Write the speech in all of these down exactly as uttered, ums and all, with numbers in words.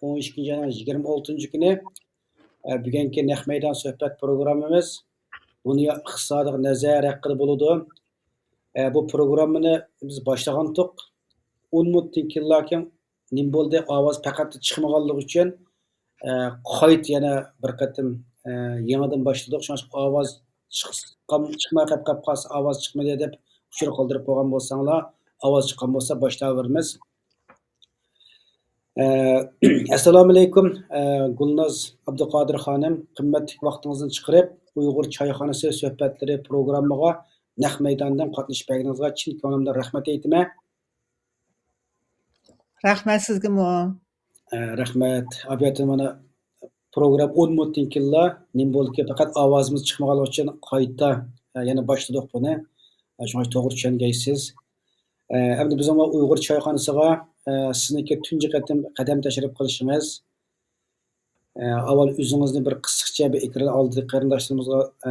ئون ئىككىنچى ئاينىڭ يىگىرمە ئالتىنچى كۈنى، ئە، بۈگۈنكى نەق مەيدان سۆھبەت پروگراممىمىز دۇنيا ئىقتىسادىغا نەزەر ھەققىدە بولىدۇ. ئە، بۇ پروگراممىنى بىز باشلىغانتۇق. ئون مىنۇتتىن كېيىنلا كېيىن نېمە بولدى؟ ئاۋاز پەقەت چىقمىغانلىقى ئۈچۈن، ئە، قايتا يەنە بىر قېتىم، ئە، يېڭىدىن باشلىدۇق. شۇڭا ئاۋاز چىق-، چىققان، چىقماي قېلىپ، قېلىپ قالسا، ئاۋاز چىقمىدى دەپ ئۇچۇر قالدۇرۇپ قويغان بولساڭلار، ئاۋاز چىققان بولسا باشلاۋېرىمىز. ئە، ئەسسالامۇئەلەيكۇم، ئە، گۈلناز ئابدۇقادىر خانىم، قىممەتلىك ۋاقتىڭىزنى چىقىرىپ، ئۇيغۇر چايخانىسى سۆھبەتلىرى پروگراممىغا نەق مەيداندىن قاتنىشىپ بەرگىنىڭىزگە چىن كۆڭلۈمدىن رەھمەت ئېيتىمەن. رەھمەت سىزگىمۇ. ئە، رەھمەت. ئاۋۇ يەردە مانا پروگرامما ئون مىنۇتتىن كېيىنلا نېمە بولدىكى، پەقەت ئاۋازىمىز چىقمىغانلىقى ئۈچۈن قايتا، ئە، يەنە باشلىدۇق بۇنى. ئە، شۇڭا توغرا چۈشەنگەيسىز. ئە، ئەمدى بىزمۇ ئۇيغۇر چايخانىسىغا، ئە، سىزنىڭكى تۇنجى قېتىم قەدەم تەشرىپ قىلىشىڭىز. ئە، ئاۋۋال ئۆزىڭىزنى بىر قىسقىچە بىر ئېكران ئالدىدىكى قېرىنداشلىرىمىزغا، ئە،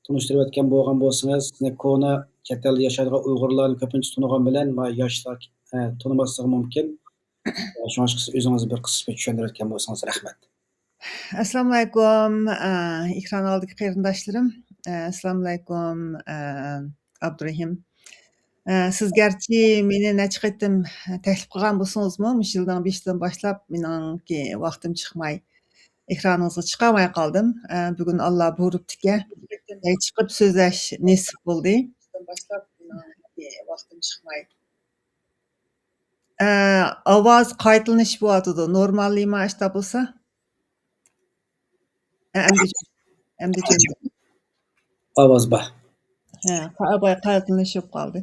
تونۇشتۇرۇۋەتكەن بولغان بولسىڭىز، سىزنى كونا چەت ئەلدە ياشايدىغان ئۇيغۇرلارنىڭ كۆپىنچىسى تونۇغان بىلەن، ما ياشلار، ئە، تونۇماسلىقى مۇمكىن. ئە، شۇڭا سىز ئۆزىڭىزنى بىر قىسقىچە چۈشەندۈرۈۋەتكەن بولسىڭىز رەھمەت. ئەسسالامۇئەلەيكۇم، ئە، ئېكران ئالدىدىكى قېرىنداشلىرىم. ئە، ئەسسالامۇئەلەيكۇم، ئە، ئابدۇرېھىم. ئە، سىز گەرچە مېنى نەچچە قېتىم تەكلىپ قىلغان بولسىڭىزمۇ، مۇشۇ يىلنىڭ بېشىدىن باشلاپ مېنىڭكى ۋاقتىم چىقماي، ئېكرانىڭىزغا چىقالماي قالدىم. ئە، بۈگۈن ئاللا بۇيرۇپتىكەن، ئە، چىقىپ سۆزلەش نېسىپ بولدى. ئە، ئاۋاز قايتىلىنىش بولۇۋاتىدۇ. نورماللىما ئاشتا بولسا؟ ئە، ئەمدى، ئەمدى چۈشەندىم. ئاۋاز بار. ھە، قا-، قايتىلىنىش بولۇپ قالدى.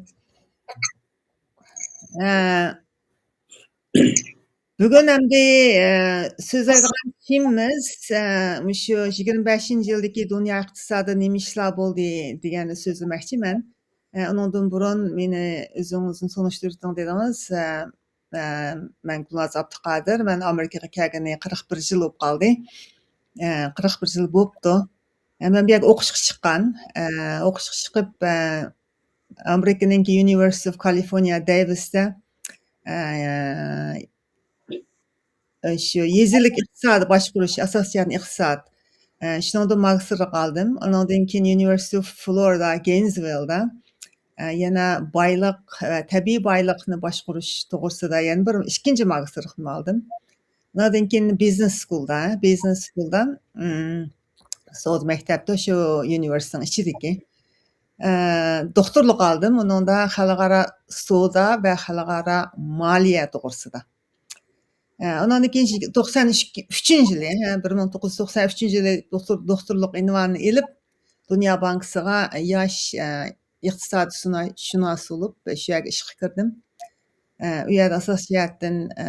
ئە، بۈگۈن ئەمدى، ئە، سۆزلەيدىغان تېمىمىز، ئە، مۇشۇ يىگىرمە بەشىنچى يىلدىكى دۇنيا ئىقتىسادىدا نېمە ئىشلار بولدى دېگەننى سۆزلىمەكچىمەن. ئە، ئۇنىڭدىن بۇرۇن مېنى ئۆزىڭىزنى تونۇشتۇرۇۋېتىڭ دېدىڭىز. ئە، ئە، مەن گۈلناز ئابدۇقادىر. مەن ئامېرىكىغا كەلگىنى قىرىق بىر يىل بولۇپ قالدى. ئە، قىرىق بىر يىل بوپتۇ. ئە، مەن بۇ يەرگە ئوقۇشقا چىققان. ئە، ئوقۇشقا چىقىپ، ئە، ئامېرىكىنىڭكى University of California Davis-تە، ئە، شۇ يېزىلىك ئىقتىسادى باشقۇرۇش، ئاساسىي جەھەتتىن ئىقتىساد. ئە، شۇنىڭدا ماگىستىرلىق ئالدىم. ئۇنىڭدىن كېيىن University of Florida Gainesville-دا، ئە، يەنە بايلىق، ئە، تەبىئىي بايلىقنى باشقۇرۇش توغرىسىدا يەنە بىر ئىككىنچى ماگىستىرلىقنى ئالدىم. ئۇنىڭدىن كېيىن بىزنېس سكۇلدا، بىزنېس سكۇلدا، ئىم، سودا مەكتەپتە شۇ ئۇنىۋېرسىتېتنىڭ ئىچىدىكى، ئە، دوختۇرلۇق ئالدىم. ئۇنىڭدا خەلقئارا سودا ۋە خەلقئارا مالىيە توغرىسىدا. ئە، ئۇنىڭدىن كېيىن توقسان ئۈچىنچى يىلى، ھە، بىر مىڭ توققۇز يۈز توقسان ئۈچىنچى يىلى دوختۇر-، دوختۇرلۇق ئۇنۋانىنى ئېلىپ، دۇنيا بانكىسىغا ياش، ئە، ئىقتىسادشۇنا-، شۇناس بولۇپ، شۇ يەرگە ئىشقا كىردىم. ئە، ئۇ يەردە ئاساسىي جەھەتتىن، ئە،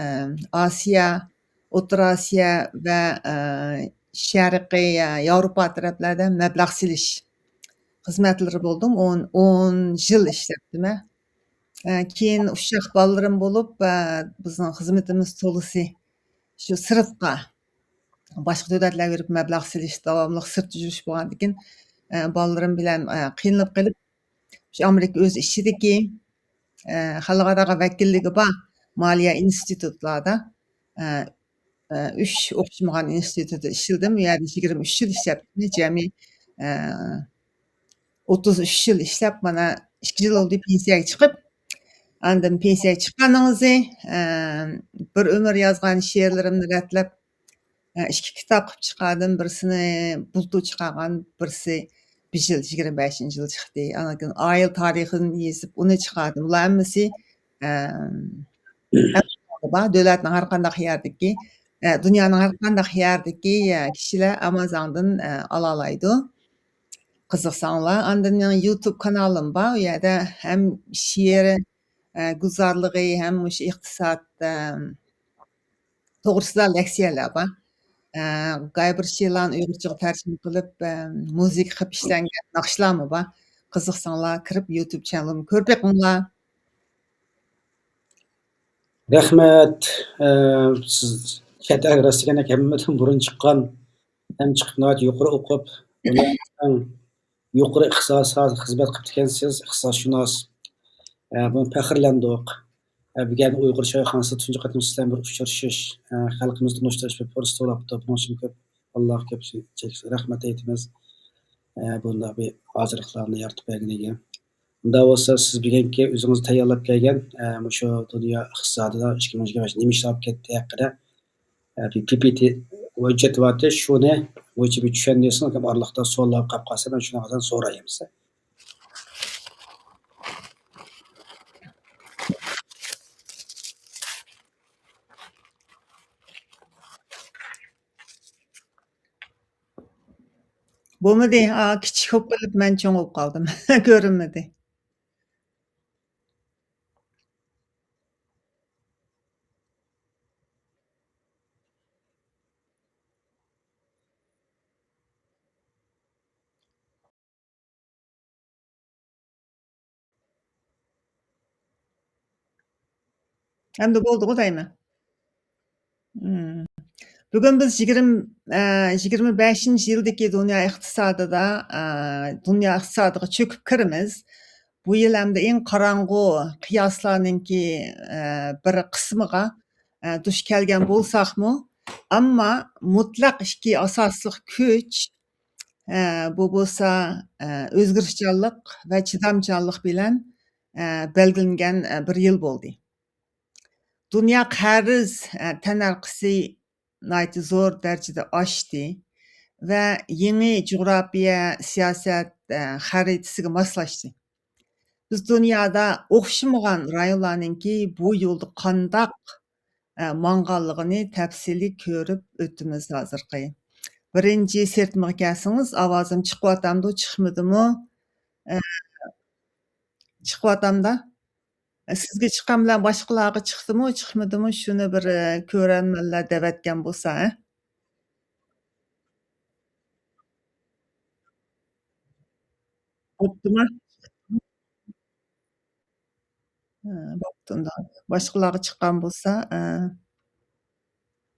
ئاسىيا، ئوتتۇرا ئاسىيا ۋە، ئە، شەرقىي، ئە، ياۋروپا تەرەپلەردە مەبلەغ سېلىش خىزمەتلىرى بولدۇم. ئون، ئون يىل ئىشلەپتىمەن. ئە، كېيىن ئۇششاق بالىلىرىم بولۇپ، ئە، بىزنىڭ خىزمىتىمىز تولىسى شۇ سىرتقا، باشقا دۆلەتلەرگە بېرىپ مەبلەغ سېلىش، داۋاملىق سىرتتا يۈرۈش بولغاندىكىن، ئە، بالىلىرىم بىلەن، ئە، قىينىلىپ قېلىپ، شۇ ئامېرىكا ئۆز ئىچىدىكى، ئە، خەلقئاراغا ۋەكىللىكى بار مالىيە ئىنستىتۇتلاردا، ئە، ئە، ئۈچ ئوخشىمىغان ئىنستىتۇتتا ئىشلىدىم. ئۇ يەردە يىگىرمە ئۈچ يىل ئىشلەپتىمەن. جەمئىي، ئە، ئوتتۇز ئۈچ يىل ئىشلەپ، مانا، ئىككى يىل بولدى پېنسىيەگە چىقىپ. ئاندىن پېنسىيەگە چىققاندىن كېيىن، ئە، بىر ئۆمۈر يازغان شېئىرلىرىمنى رەتلەپ، ئە، ئىككى كىتاب قىلىپ چىقاردىم. بىرسىنى بۇلتۇر چىقارغان، بىرسى بۇ يىل يىگىرمە بەشىنچى يىل چىقتى. ئاندىن كېيىن ئائىلە تارىخىنى يېزىپ، ئۇنى چىقاردىم. بۇلار ھەممىسى، ئە، دۆلەتنىڭ ھەر قانداق يەردىكى، ئە، دۇنيانىڭ ھەر قانداق يەردىكى، ئە، كىشىلەر ئامازاڭدىن، ئە، ئالالايدۇ. قىزىقساڭلار، ئاندىن مېنىڭ يۇتۇب كانالىم بار. ئۇ يەردە ھەم شېئىر، ئە، گۈلزارلىقى، ھەم مۇشۇ ئىقتىساد، ئە، توغرىسىدا لېكسىيەلەر بار. ئە، قەيبىر شېئىرلارنى ئۇيغۇرچىغا تەرجىمە قىلىپ، ئە، مۇزىكا قىلىپ ئىشلەنگەن ناخشىلارمۇ بار. قىزىقساڭلار، كىرىپ يۇتۇب چېنىلىمنى كۆرۈپ بېقىڭلار. رەھمەت. ئە، سىز چەت ئەل راست دېگەندەك ھەممىدىن بۇرۇن چىققان، ھەم چىقىپ ناھايىتى يۇقىرى ئوقۇپ، ئۇنىڭ يۇقىرى ئىختىساسقا خىزمەت قىپتىكەنسىز، ئىختىساسشۇناس. ئە، بۇنى پەخىرلەندۇق. ئە، بۈگۈن ئۇيغۇر چايخانىسىدا تۇنجى قېتىم سىز بىلەن بىر ئۇچرىشىش، ئە، خەلقىمىزنى تونۇشتۇرۇش بىر پۇرسىتى بولاپتۇ. بۇنىڭ ئۈچۈن كۆپ ئاللاغا كۆپ رەھمەت ئېيتىمىز. ئە، بۇنداق بىر ھازىرلىقلارنى يارىتىپ بەرگىنىگە. ئۇنداق بولسا، سىز بۈگۈنكى ئۆزىڭىز تەييارلاپ كەلگەن، ئە، مۇشۇ دۇنيا ئىقتىسادىدا ئىككى مىڭ يىگىرمە بەش نېمە ئىشلار بولۇپ كەتتى ھەققىدە، ئە، بىر پىپىتى ھۆججەت بارتى، شۇنى بويىچە بىر چۈشەندۈرسىڭىز، ئارىلىقتا سوئاللار قاپ قالسا، مەن شۇنىڭغا سورايمىز. بولمىدى. ئا، كىچىك بولۇپ قېلىپ مەن چوڭ بولۇپ قالدىم. كۆرۈنمىدى. ئەمدى بولدىغۇ دەيمەن. مم. بۈگۈن بىز يىگىرمە، ئە، يىگىرمە بەشىنچى يىلدىكى دۇنيا ئىقتىسادىدا، ئە، دۇنيا ئىقتىسادىغا چۆكۈپ كىرىمىز. بۇ يىل ئەمدى ئەڭ قاراڭغۇ قىياسلارنىڭكى، ئە، بىر قىسمىغا، ئە، دۇچ كەلگەن بولساقمۇ، ئەمما مۇتلەق ئىككى ئاساسلىق كۈچ، ئە، بۇ بولسا، ئە، ئۆزگىرىشچانلىق ۋە چىدامچانلىق بىلەن، ئە، بەلگىلىنگەن، ئە، بىر يىل بولدى. دۇنيا قەرز، ئە، تەننەرخىسى ناھايىتى زور دەرىجىدە ئاشتى ۋە يېڭى جۇغراپىيە سىياسەت، ئە، خەرىتىسىگە ماسلاشتى. بىز دۇنيادا ئوخشىمىغان رايونلارنىڭكى بۇ يولدا قانداق، ئە، ماڭغانلىقىنى تەپسىلىي كۆرۈپ ئۆتىمىز ھازىرقى. بىرىنچى سىرتىمغا كەلسىڭىز، ئاۋازىم چىقىۋاتامدۇ، چىقمىدىمۇ؟ ئە، چىقىۋاتامدا؟ سىزگە چىققان بىلەن باشقىلارغا چىقتىمۇ، چىقمىدىمۇ، شۇنى بىر، ئە، كۆرەرمەنلەر دەۋەتكەن بولسا، ھە؟ بوپتۇما؟ ھە، بوپتۇ ئۇندا. باشقىلارغا چىققان بولسا، ئە،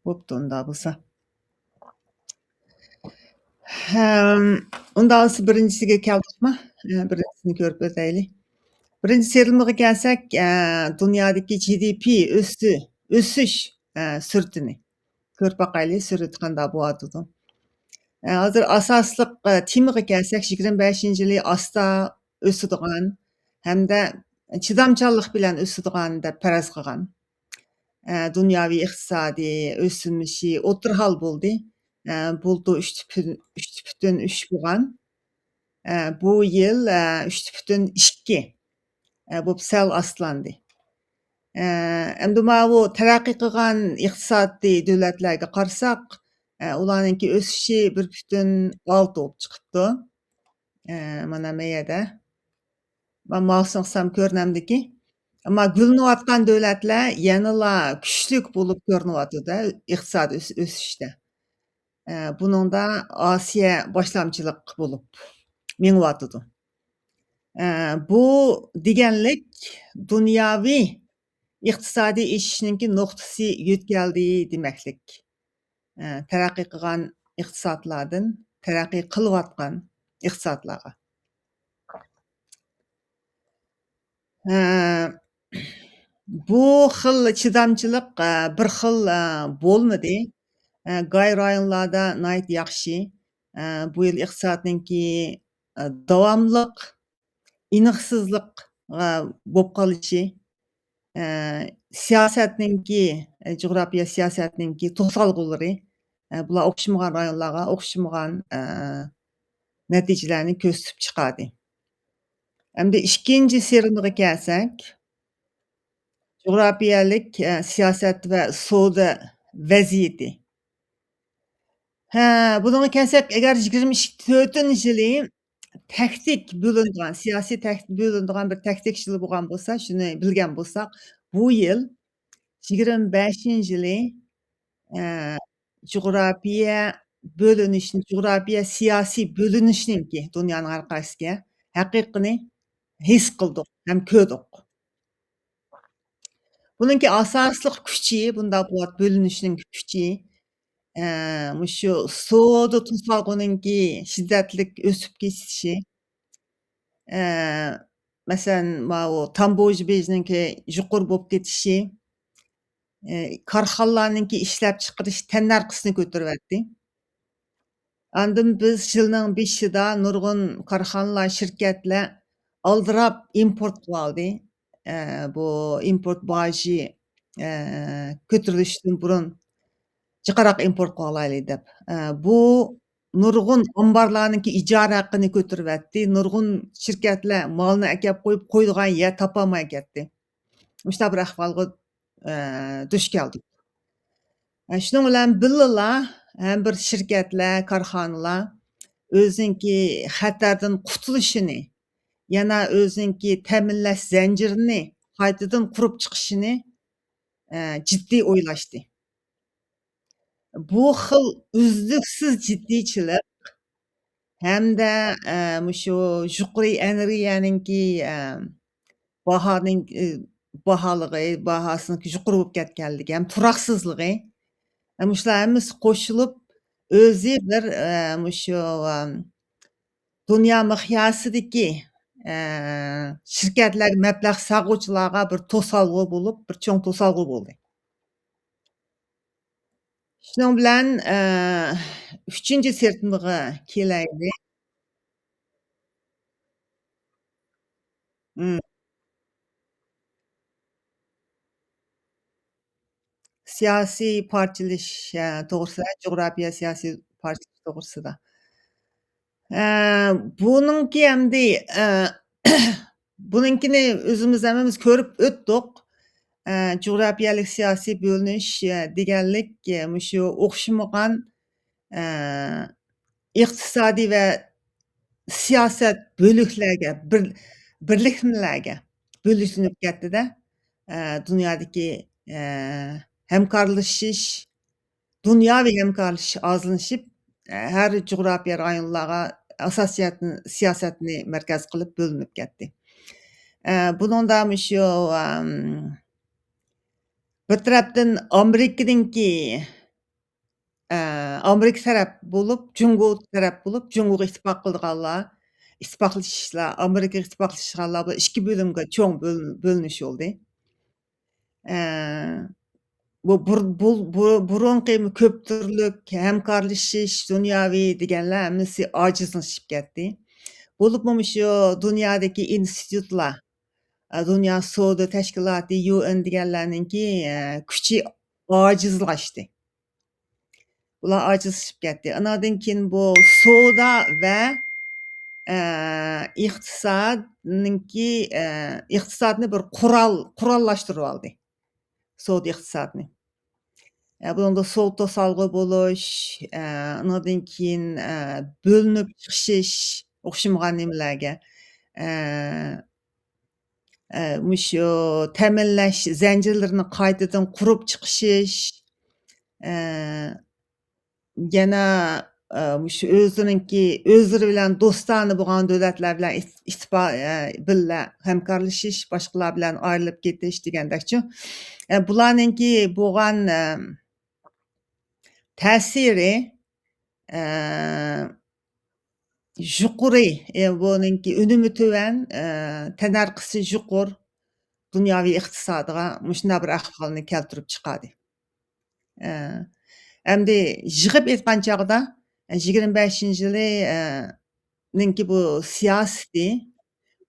بوپتۇ ئۇندا بولسا. ھەم، ئۇندا بولسا بىرىنچىسىگە كەلدۇقما؟ ئە، بىرىنچىسىنى كۆرۈپ ئۆتەيلى. بىرىنچى سېرىلمىغا كەلسەك، ئە، دۇنيادىكى جى دى پى ئۆسۈ-، ئۆسۈش، ئە، سۈرئىتىنى كۆرۈپ باقايلى، سۈرئىتى قانداق بولۇۋاتىدۇ. ئە، ھازىر ئاساسلىق، ئە، تېمىغا كەلسەك، يىگىرمە بەشىنچى يىلى ئاستا ئۆسىدىغان ھەمدە چىدامچانلىق بىلەن ئۆسىدىغان دەپ پەرەز قىلغان. ئە، دۇنياۋى ئىقتىسادىي ئۆسۈمىشى ئوتتۇرا ھال بولدى. ئە، بۇلتۇر ئۈچ پۈتۈن، ئۈچ پۈتۈن ئۈچ بولغان. ئە، بۇ يىل، ئە، ئۈچ پۈتۈن ئىككى، ئە، بولۇپ سەل ئاستىلاندى. ئە، ئەمدى ماۋۇ تەرەققىي قىلغان ئىقتىسادىي دۆلەتلەرگە قارىساق، ئە، ئۇلارنىڭكى ئۆسۈشى بىر پۈتۈن ئالتە بولۇپ چىقىپتۇ. ئە، مانا مەيەدە. ما-، ماۋۇسىنى قىلسام كۆرۈنەمدىكى. ئەمما گۈللىنىۋاتقان دۆلەتلەر يەنىلا كۈچلۈك بولۇپ كۆرۈنۈۋاتىدۇ-دە، ئىقتىساد ئۆس-، ئۆسۈشتە. ئە، بۇنىڭدا ئاسىيا باشلامچىلىق بولۇپ مېڭىۋاتىدۇ. ئە، بۇ دېگەنلىك دۇنياۋى ئىقتىسادىي ئېشىشنىڭكى نۇقتىسى يۆتكەلدى دېمەكلىك. ئە، تەرەققىي قىلغان ئىقتىسادلاردىن تەرەققىي قىلىۋاتقان ئىقتىسادلارغا. ئە، بۇ خىل چىدامچىلىق، ئە، بىر خىل، ئە، بولمىدى. ئە، گاي رايونلاردا ناھايىتى ياخشى. ئە، بۇ يىل ئىقتىسادنىڭكى، ئە، داۋاملىق ئېنىقسىزلىق، ئە، بولۇپ قېلىشى، ئە، سىياسەتنىڭكى، ئە، جۇغراپىيە سىياسەتنىڭكى توسالغۇلىرى، ئە، بۇلار ئوخشىمىغان رايونلارغا ئوخشىمىغان، ئە، نەتىجىلەرنى كۆرسىتىپ چىقاردى. ئەمدى ئىككىنچى سېرىلمىغا كەلسەك، جۇغراپىيەلىك، ئە، سىياسەت ۋە سودا ۋەزىيىتى. ھە، بۇنىڭغا كەلسەك، ئەگەر يىگىرمە تۆتىنچى يىلى تەكتىك بۆلۈنىدىغان، سىياسىي تەكتىك بۆلۈنىدىغان بىر تەكتىك يىلى بولغان بولسا، شۇنى بىلگەن بولساق، بۇ يىل يىگىرمە بەشىنچى يىلى، ئە، جۇغراپىيە بۆلۈنۈشنى، جۇغراپىيە سىياسىي بۆلۈنۈشنىڭكى دۇنيانىڭ ھەر قايسىسىگە ھەقىقىنى ھېس قىلدۇق ھەم كۆردۇق. بۇنىڭكى ئاساسلىق كۈچى، بۇنداق بولۇپ بۆلۈنۈشنىڭ كۈچى، ئە، مۇشۇ سودا توسالغۇنىڭكى شىددەتلىك ئۆسۈپ كېتىشى، ئە، مەسىلەن، ماۋۇ تامبوژ بېجىنىڭكى يۇقىرى بولۇپ كېتىشى، ئى، كارخانىلارنىڭكى ئىشلەپچىقىرىش تەننەرخىسىنى كۆتۈرۈۋەتتى. ئاندىن بىز يىلنىڭ بېشىدا نۇرغۇن كارخانىلار، شىركەتلەر ئالدىراپ ئىمپورت قىلىۋالدى. ئە، بۇ ئىمپورت باجى، ئە، كۆتۈرۈلۈشتىن بۇرۇن جىقراق ئىمپورت قىلالايلى دەپ. ئە، بۇ نۇرغۇن ئامبارلارنىڭكى ئىجارە ھەققىنى كۆتۈرۈۋەتتى. نۇرغۇن شىركەتلەر مالنى ئەكەپ قويۇپ، قويىدىغان يەر تاپالماي كەتتى. مۇشۇنداق بىر ئەھۋالغا، ئە، دۇچ كەلدۇق. ئە، شۇنىڭ بىلەن بىللىلا، ھەم بىر شىركەتلەر، كارخانىلار ئۆزىنىڭكى خەتەردىن قۇتۇلۇشىنى، يەنە ئۆزىنىڭكى تەمىنلەش زەنجىرىنى قايتىدىن قۇرۇپ چىقىشىنى، ئە، جىددىي ئويلاشتى. بۇ خىل ئۈزلۈكسىز جىددىيچىلىك ھەمدە، ئە، مۇشۇ يۇقىرى ئېنېرگىيەنىڭكى، ئە، باھانىڭ، ئە، باھالىقى، باھاسىنىڭ يۇقىرى بولۇپ كەتكەنلىكى ھەم تۇراقسىزلىقى، ئە، مۇشۇلار ھەممىسى قوشۇلۇپ، ئۆزى بىر، ئە، مۇشۇ، ئە، دۇنيا مىقياسىدىكى، ئە، شىركەتلەرگە مەبلەغ سالغۇچىلارغا بىر توسالغۇ بولۇپ، بىر چوڭ توسالغۇ بولدى. شۇنىڭ بىلەن، ئە، ئۈچىنچى سىرتىمىغا كېلەيلى. ئىم. سىياسىي پارچىلىشىش، ئە، توغرىسىدا، جۇغراپىيە سىياسىي پارچىلىشىش توغرىسىدا. ئە، بۇنىڭكى ئەمدى، ئە، بۇنىڭكىنى ئۆزىمىز ھەممىمىز كۆرۈپ ئۆتتۇق. ئە، جۇغراپىيەلىك سىياسىي بۆلۈنۈش، ئە، دېگەنلىك، ئە، مۇشۇ ئوخشىمىغان، ئە، ئىقتىسادىي ۋە سىياسەت بۆلۈكلەرگە، بىر-، بىرلىكمىلەرگە بۆلۈنۈپ كەتتى-دە. ئە، دۇنيادىكى، ئە، ھەمكارلىشىش، دۇنياۋى ھەمكارلىشىش ئازلىشىپ، ئە، ھەر جۇغراپىيە رايونلارغا ئاساسىي سىياسەتنى مەركەز قىلىپ بۆلۈنۈپ كەتتى. ئە، بۇنىڭدا مۇشۇ، ئەم، بىر تەرەپتىن ئامېرىكىنىڭكى، ئە، ئامېرىكا تەرەپ بولۇپ، جۇڭگو تەرەپ بولۇپ، جۇڭگوغا ئىتتىپاق قىلىدىغانلار، ئىتتىپاقلىشىشلار، ئامېرىكىغا ئىتتىپاقلىشىدىغانلار بىلەن ئىككى بۆلۈمگە چوڭ بۆل-، بۆلۈنۈش بولدى. ئە، بۇ بۇر-، بۇ-، بۇ-، بۇرۇنقى كۆپ تۈرلۈك ھەمكارلىشىش دۇنياۋى دېگەنلەر ھەممىسى ئاجىزلىشىپ كەتتى. بولۇپمۇ مۇشۇ دۇنيادىكى ئىنستىتۇتلار، ئە، دۇنيا سودا تەشكىلاتى، يۇ ئېن دېگەنلەرنىڭكى، ئە، كۈچى ئاجىزلاشتى. بۇلار ئاجىزلىشىپ كەتتى. ئاناندىن كېيىن بۇ سودا ۋە، ئە، ئىقتىسادنىڭكى، ئە، ئىقتىسادنى بىر قورال، قوراللاشتۇرۇۋالدى. سودا ئىقتىسادنى. ئە، بۇنىڭدا سودا توسالغۇ بولۇش، ئە، ئانىڭدىن كېيىن، ئە، بۆلۈنۈپ چىقىشىش، ئوخشىمىغان نېمىلەرگە، ئە، ئە، مۇشۇ تەمىنلەش زەنجىرلىرىنى قايتىدىن قۇرۇپ چىقىشىش، ئە، يەنە، ئە، مۇشۇ ئۆزلىرىنىڭكى، ئۆزلىرى بىلەن دوستانە بولغان دۆلەتلەر بىلەن ئىت-، ئىتتىپا-، ئە، بىللە ھەمكارلىشىش، باشقىلار بىلەن ئايرىلىپ كېتىش دېگەندەكچۇ. ئە، بۇلارنىڭكى بولغان، ئە، تەسىرى، ئە، يۇقىرى، ئە، بۇنىڭكى ئۈنۈمى تۆۋەن، ئە، تەننەرخىسى يۇقىرى دۇنياۋى ئىقتىسادىغا مۇشۇنداق بىر ئەھۋالنى كەلتۈرۈپ چىقاردى. ئە، ئەمدى يىغىپ ئېيتقان چاغدا، ئە، يىگىرمە بەشىنچى يىلى، ئە، نىڭكى بۇ سىياسىتى،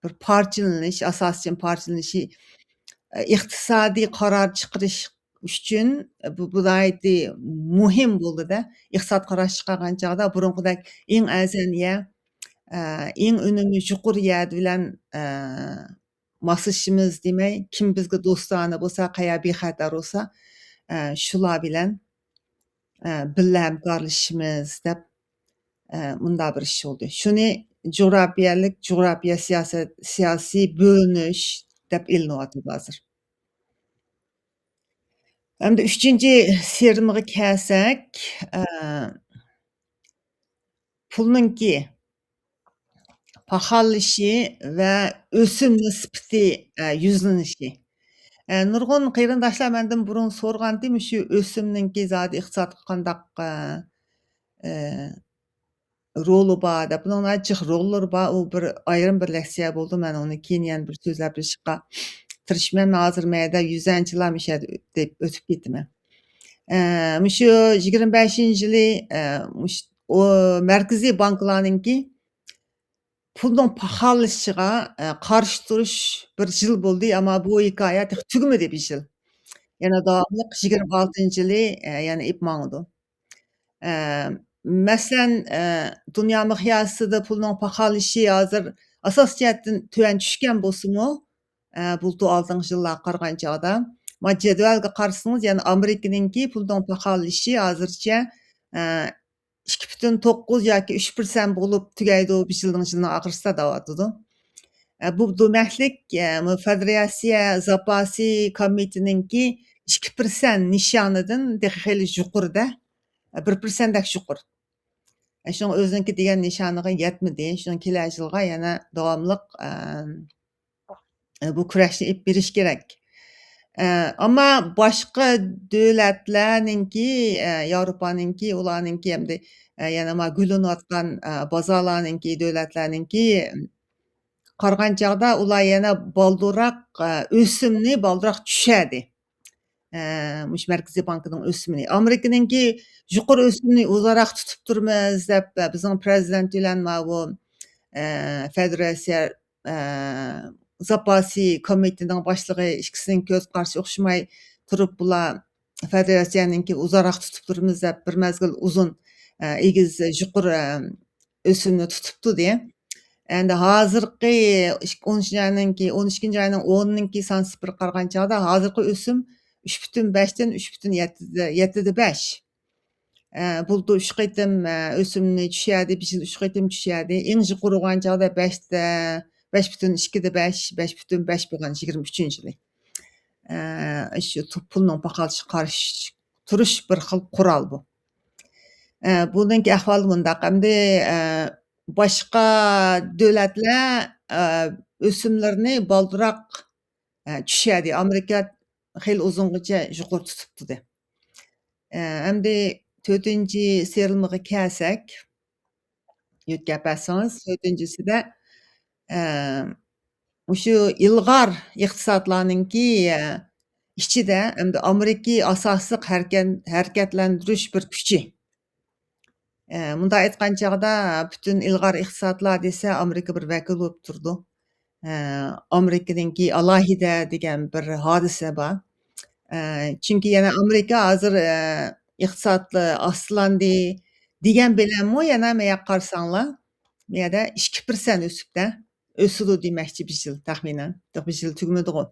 بىر پارچىلىنىش، ئاساسىي پارچىلىنىشى، ئە، ئىقتىسادىي قارار چىقىرىش ئۈچۈن، ئە، بۇ، بۇ ناھايىتى مۇھىم بولدى-دە. ئىقتىساد قارار چىقارغان چاغدا بۇرۇنقىدەك ئەڭ ئەرزان يەر، ئە، ئەڭ ئۈنۈمى يۇقىرى يەر بىلەن، ئە، ماسلىشىمىز دېمەي، كىم بىزگە دوستانە بولسا، قەيەر بىخەتەر بولسا، ئە، شۇلار بىلەن، ئە، بىللە ھەمكارلىشىمىز دەپ، ئە، مۇنداق بىر ئىش بولدى. شۇنى جۇغراپىيەلىك، جۇغراپىيە سىياسەت، سىياسىي بۆلۈنۈش دەپ ئېلىنىۋاتىدۇ ھازىر. ئەمدى ئۈچىنچى سىرىمىغا كەلسەك، ئە، پۇلنىڭكى پاخاللىشى ۋە ئۆسۈم نىسبىتى، ئە، يۈزلىنىشى. ئە، نۇرغۇن قېرىنداشلار مەندىن بۇرۇن سورىغانتى، مۇشۇ ئۆسۈمنىڭكى زادى ئىقتىسادقا قانداق، ئە، ئە، رولى بار دەپ، بۇنىڭ ناھايىتى جىق روللىرى بار. ئۇ بىر ئايرىم بىر لېكسىيە بولدى. مەن ئۇنى كېيىن يەنە بىر سۆزلەپ بېرىشقا تىرىشىمەن. مەن ھازىر مەيەردە يۈزەنچىلا مۇشۇ يەردە ئۆتۈپ، ئۆتۈپ كېتىمەن. ئە، مۇشۇ يىگىرمە بەشىنچى يىلى، ئە، مۇش-، ئۇ مەركىزىي بانكىلارنىڭكى پۇلنىڭ پاخاللىشىشىغا، ئە، قارشى تۇرۇش بىر يىل بولدى، ئەمما بۇ ھېكايە تېخى تۈگىمىدى بىر يىل. يەنە داۋاملىق يىگىرمە ئالتىنچى يىلى، ئە، يەنە ئېلىپ ماڭىدۇ. ئە، مەسىلەن، ئە، دۇنيا مىقياسىدا پۇلنىڭ پاخاللىشىشى ھازىر ئاساسىي جەھەتتىن تۆۋەن چۈشكەن بولسىمۇ، ئە، بۇلتۇر ئالدىنقى يىللارغا قارىغان چاغدا، مانا جەدۋەلگە قارىسىڭىز، يەنە ئامېرىكىنىڭكى پۇلنىڭ پاخاللىشىشى ھازىرچە، ئە، ئىككى پۈتۈن توققۇز ياكى ئۈچ پىرسەنت بولۇپ تۈگەيدۇ، بىر يىلنىڭ، يىلنىڭ ئاخىرسىدا دەۋاتىدۇ. ئە، بۇ دېمەكلىك، ئە، مۇ فېدېراتسىيە زاپاسى كومىتېتىنىڭكى ئىككى پىرسەنت نىشانىدىن تېخى خېلى يۇقىرىدا، ئە، بىر پىرسەنتتەك يۇقىرى. ئە، شۇڭا ئۆزىنىڭكى دېگەن نىشانىغا يەتمىدى. شۇڭا كېلەر يىلغا يەنە داۋاملىق، ئە، ئە، بۇ كۈرەشنى ئېلىپ بېرىش كېرەك. ئە، ئەمما باشقا دۆلەتلەرنىڭكى، ئە، ياۋروپانىڭكى، ئۇلارنىڭكى ئەمدى، ئە، يەنە ما گۈللىنىۋاتقان، ئە، بازارلارنىڭكى، دۆلەتلەرنىڭكى قارىغان چاغدا ئۇلار يەنە بالدۇرراق، ئە، ئۆسۈمنى بالدۇرراق چۈشەردى. ئە، مۇشۇ مەركىزىي بانكىنىڭ ئۆسۈمىنى. ئامېرىكىنىڭكى يۇقىرى ئۆسۈمنى ئۇزاراق تۇتۇپ تۇرىمىز دەپ، ئە، بىزنىڭ پرېزىدېنت بىلەن ماۋۇ، ئە، فېدېراتسىيە، ئە، زاپاسى كومىتېتىنىڭ باشلىقى ئىككىسىنىڭ كۆز قارىشى ئوخشىماي تۇرۇپ، بۇلار فېدېراتسىيەنىڭكى ئۇزاراق تۇتۇپ تۇرىمىز دەپ بىر مەزگىل ئۇزۇن، ئە، ئېگىز، يۇقىرى، ئە، ئۆسۈمنى تۇتۇپتۇ دېدى. ئەمدى ھازىرقى ئىك-، ئون ئىككىنچى ئاينىڭكى، ئون ئىككىنچى ئاينىڭ ئونىنىڭكى سانسىپىرىغا قارىغان چاغدا ھازىرقى ئۆسۈم ئۈچ پۈتۈن بەشتىن ئۈچ پۈتۈن يەتتىدە، يەتتىدە بەش. ئە، بۇلتۇر ئۈچ قېتىم، ئە، ئۆسۈمنى چۈشەردى، بىر يىل ئۈچ قېتىم چۈشەردى. ئەڭ يۇقىرى بولغان چاغدا بەشتە، بەش پۈتۈن ئىككىدە بەش، بەش پۈتۈن بەش بولغان يىگىرمە ئۈچىنچى يىلى. ئە، شۇ تۇ-، پۇلنىڭ پاخاللىشىشىغا قارشى تۇرۇش بىر خىل قورال بۇ. ئە، بۇنىڭكى ئەھۋالى مۇنداق. ئەمدى، ئە، باشقا دۆلەتلەر، ئە، ئۆسۈملىرىنى بالدۇرراق، ئە، چۈشەردى. ئامېرىكا خېلى ئۇزۇنغىچە يۇقىرى تۇتۇپ تۇردى. ئە، ئەمدى تۆتىنچى سېرىلمىغا كەلسەك، يۆتكەپ بەرسىڭىز، تۆتىنچىسىدە، ئە، مۇشۇ ئىلغار ئىقتىسادلارنىڭكى، ئە، ئىچىدە ئەمدى ئامېرىكا ئاساسلىق ھەرىكەت-، ھەرىكەتلەندۈرۈش بىر كۈچى. ئە، مۇنداق ئېيتقان چاغدا، پۈتۈن ئىلغار ئىقتىسادلار دېسە، ئامېرىكا بىر ۋەكىل بولۇپ تۇرىدۇ. ئە، ئامېرىكىنىڭكى ئالاھىدە دېگەن بىر ھادىسە بار. ئە، چۈنكى يەنە ئامېرىكا ھازىر، ئە، ئىقتىسادى ئاستىلاندى دېگەن بىلەنمۇ يەنە مەيەققە قارىساڭلار، مۇ يەردە ئىككى پىرسەنت ئۆسۈپتە. ئۆسىدۇ دېمەكچى بىر يىل تەخمىنەن. بىر يىل تۈگىمىدىغۇ.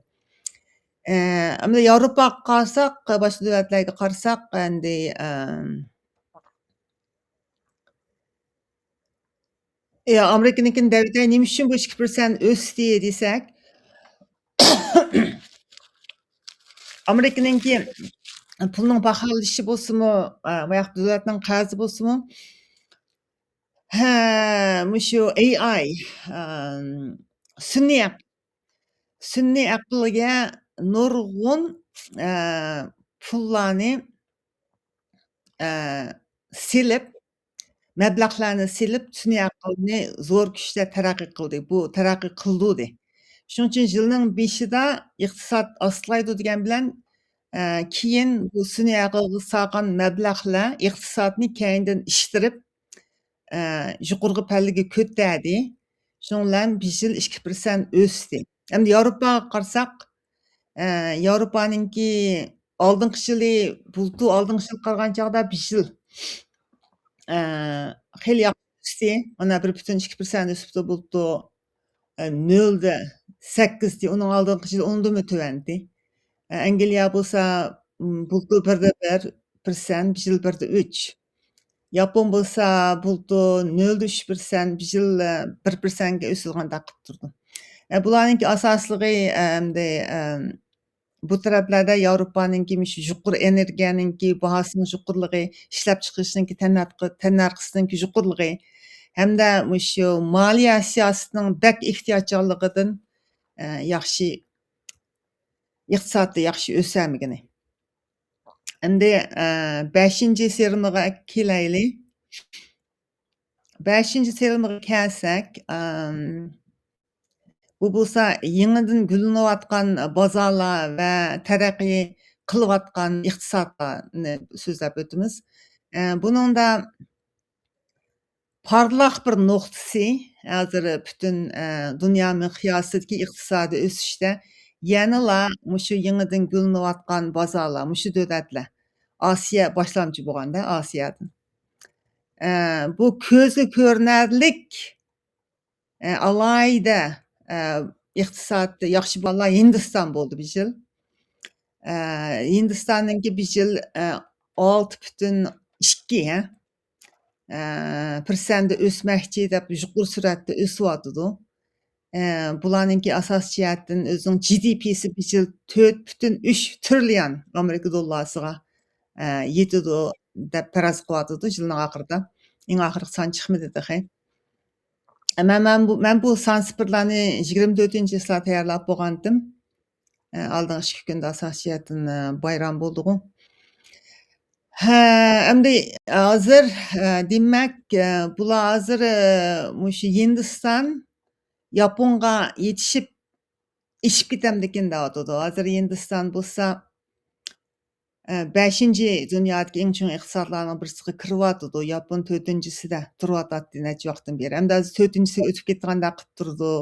ئە، ئەمدى ياۋروپاغا قارىساق، باشقا دۆلەتلەرگە قارىساق، ئەمدى، ئەم، يا، ئامېرىكىنىڭكىنى دەۋېتەي، نېمە ئۈچۈن بۇ ئىككى پىرسەنت ئۆستى دېسەك، ئامېرىكىنىڭكى پۇلنىڭ باھالىشى بولسىمۇ، ئە، باياقى دۆلەتنىڭ قەرزى بولسىمۇ، ھە، مۇشۇ ئېي ئاي، ئەم، سۈنئىي ئەق-، سۈنئىي ئەقىلگە نۇرغۇن، ئە، پۇللارنى، ئە، سېلىپ، مەبلەغلەرنى سېلىپ، سۈنئىي ئەقىلنى زور كۈچتە تەرەققىي قىلدى. بۇ تەرەققىي قىلدۇردى. شۇنىڭ ئۈچۈن يىلنىڭ بېشىدا ئىقتىساد ئاستىلايدۇ دېگەن بىلەن، ئە، كېيىن بۇ سۈنئىي ئەقىلگە سالغان مەبلەغلەر ئىقتىسادنى كەينىدىن ئىشتىرىپ، ئە، يۇقىرىقى پەللىگە كۆتەردى. شۇنىڭ بىلەن بىر يىل ئىككى پىرسەنت ئۆستى. ئەمدى ياۋروپاغا قارىساق، ئە، ياۋروپانىڭكى ئالدىنقى يىلى بۇلتۇر، ئالدىنقى يىلغا قارىغان چاغدا بىر يىل، ئە، خېلى ياخشى ئۆستى. مانا بىر پۈتۈن ئىككى پىرسەنت ئۆسۈپتۇ بۇلتۇر. ئە، نۆلدە سەككىزدى، ئۇنىڭ ئالدىنقى يىلى ئۇنىڭدىنمۇ تۆۋەندى. ئە، ئەنگلىيە بولسا، م، بۇلتۇر بىردە بىر پىرسەنت، بىر يىل بىردە ئۈچ. ياپون بولسا بۇلتۇر نۆلدە ئۈچ پىرسەنت، بىر يىل، ئە، بىر پىرسەنتكە ئۆسىدىغاندەك قىلىپ تۇرىدۇ. ئە، بۇلارنىڭكى ئاساسلىقى، ئەمدى، ئەم، بۇ تەرەپلەردە ياۋروپانىڭكى مۇشۇ يۇقىرى ئېنېرگىيەنىڭكى باھاسىنىڭ يۇقىرىلىقى، ئىشلەپچىقىرىشنىڭكى تەننەرخ-، تەننەرخىسىنىڭكى يۇقىرىلىقى ھەمدە مۇشۇ مالىيە سىياسىتىنىڭ بەك ئېھتىياتچانلىقىدىن، ئە، ياخشى، ئىقتىسادتا ياخشى ئۆسەلمىگىنى. ئەمدى، ئە، بەشىنچى سېرىلمىغا كېلەيلى. بەشىنچى تېمىغا كەلسەك، ئام، بۇ بولسا يېڭىدىن گۈللىنىۋاتقان بازارلار ۋە تەرەققىي قىلىۋاتقان ئىقتىسادلارنى سۆزلەپ ئۆتىمىز. ئە، بۇنىڭدا پارلاق بىر نۇقتىسى، ھازىر پۈتۈن، ئە، دۇنيا مىقياسىدىكى ئىقتىسادىي ئۆسۈشتە يەنىلا مۇشۇ يېڭىدىن گۈللىنىۋاتقان بازارلار، مۇشۇ دۆلەتلەر، ئاسىيا باشلامچى بولغاندا، ئاسىيادىن. ئە، بۇ كۆزگە كۆرۈنەرلىك، ئە، ئالاھىدە، ئە، ئىقتىسادى ياخشى بولغانلار ھىندىستان بولدى بۇ يىل. ئە، ھىندىستاننىڭكى بۇ يىل، ئە، ئالتە پۈتۈن ئىككى، ھە؟ ئە، پىرسەنتتە ئۆسمەكچى دەپ يۇقىرى سۈرئەتتە ئۆسۈۋاتىدۇ. ئە، بۇلارنىڭكى ئاساسىي جەھەتتىن ئۆزىنىڭ جى دى پىسى بۇ يىل تۆت پۈتۈن ئۈچ تىرىليون ئامېرىكا دوللارسىغا، ئە، يېتىدۇ دەپ پەرەز قىلىۋاتىدۇ يىلنىڭ ئاخىرىدا. ئەڭ ئاخىرقى سان چىقمىدى تېخى. ئە، مەن، مەن بۇ، مەن بۇ سان سىپىرلارنى يىگىرمە تۆتىنچى چىسلا تەييارلاپ بولغانتىم. ئە، ئالدىنقى ئىككى كۈندە ئاساسىي جەھەتتىن، ئە، بايرام بولدىغۇ. ھە، ئەمدى ھازىر، ئە، دېمەك، ئە، بۇلار ھازىر، ئە، مۇشۇ ھىندىستان ياپونغا يېتىشىپ، ئېشىپ كېتەمدىكىن دەۋاتىدۇ. ھازىر ھىندىستان بولسا، ئە، بەشىنچى دۇنيادىكى ئەڭ چوڭ ئىقتىسادلارنىڭ بىرسىگە كىرىۋاتىدۇ. ياپون تۆتىنچىسىدە تۇرۇۋاتاتتى نەچچە ۋاقىتتىن بېرى. ئەمدى ھازىر تۆتىنچىسىگە ئۆتۈپ كېتىدىغاندەك قىلىپ تۇرىدۇ،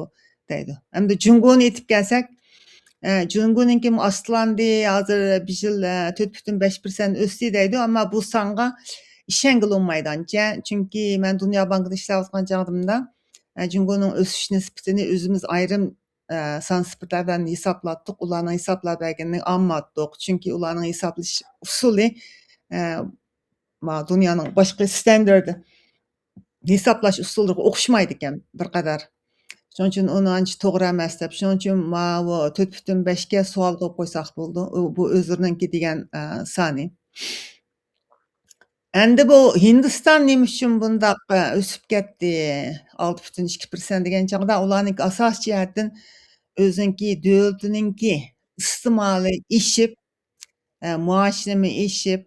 دەيدۇ. ئەمدى جۇڭگونى ئېيتىپ كەلسەك، ئە، جۇڭگونىڭكى ئاستىلاندى، ھازىر بىر يىل، ئە، تۆت پۈتۈن بەش پىرسەنت ئۆستى دەيدۇ، ئەمما بۇ سانغا ئىشەنگىلى بولمايدۇ ئانچە. چۈنكى مەن دۇنيا بانكىدا ئىشلەۋاتقان چاغدىمدا، ئە، جۇڭگونىڭ ئۆسۈش نىسبىتىنى ئۆزىمىز ئايرىم، ئە، سان سىپىرلار بىلەن ھېسابلاتتۇق. ئۇلارنىڭ ھېسابلاپ بەرگىنىنى ئالماتتۇق. چۈنكى ئۇلارنىڭ ھېسابلىشىش ئۇسۇلى، ئە، ما، دۇنيانىڭ باشقا ستاندارت ھېسابلاش ئۇسۇللىرىغا ئوخشىمايدىكەن بىر قەدەر. شۇنىڭ ئۈچۈن ئۇنى ئانچە توغرا ئەمەس دەپ، شۇنىڭ ئۈچۈن ماۋۇ تۆت پۈتۈن بەشكە سوئال قويۇپ قويساق بولىدۇ. ئۇ، بۇ ئۆزلىرىنىڭكى دېگەن، ئە، سانى. ئەمدى بۇ ھىندىستان نېمە ئۈچۈن بۇنداق، ئە، ئۆسۈپ كەتتى؟ ئالتە پۈتۈن ئىككى پىرسەنت دېگەن چاغدا ئۇلارنىڭكى ئاساسىي جەھەتتىن ئۆزىنىڭكى دۆلىتىنىڭكى ئىستېمالى ئېشىپ، ئە، مائاشنىمۇ ئېشىپ،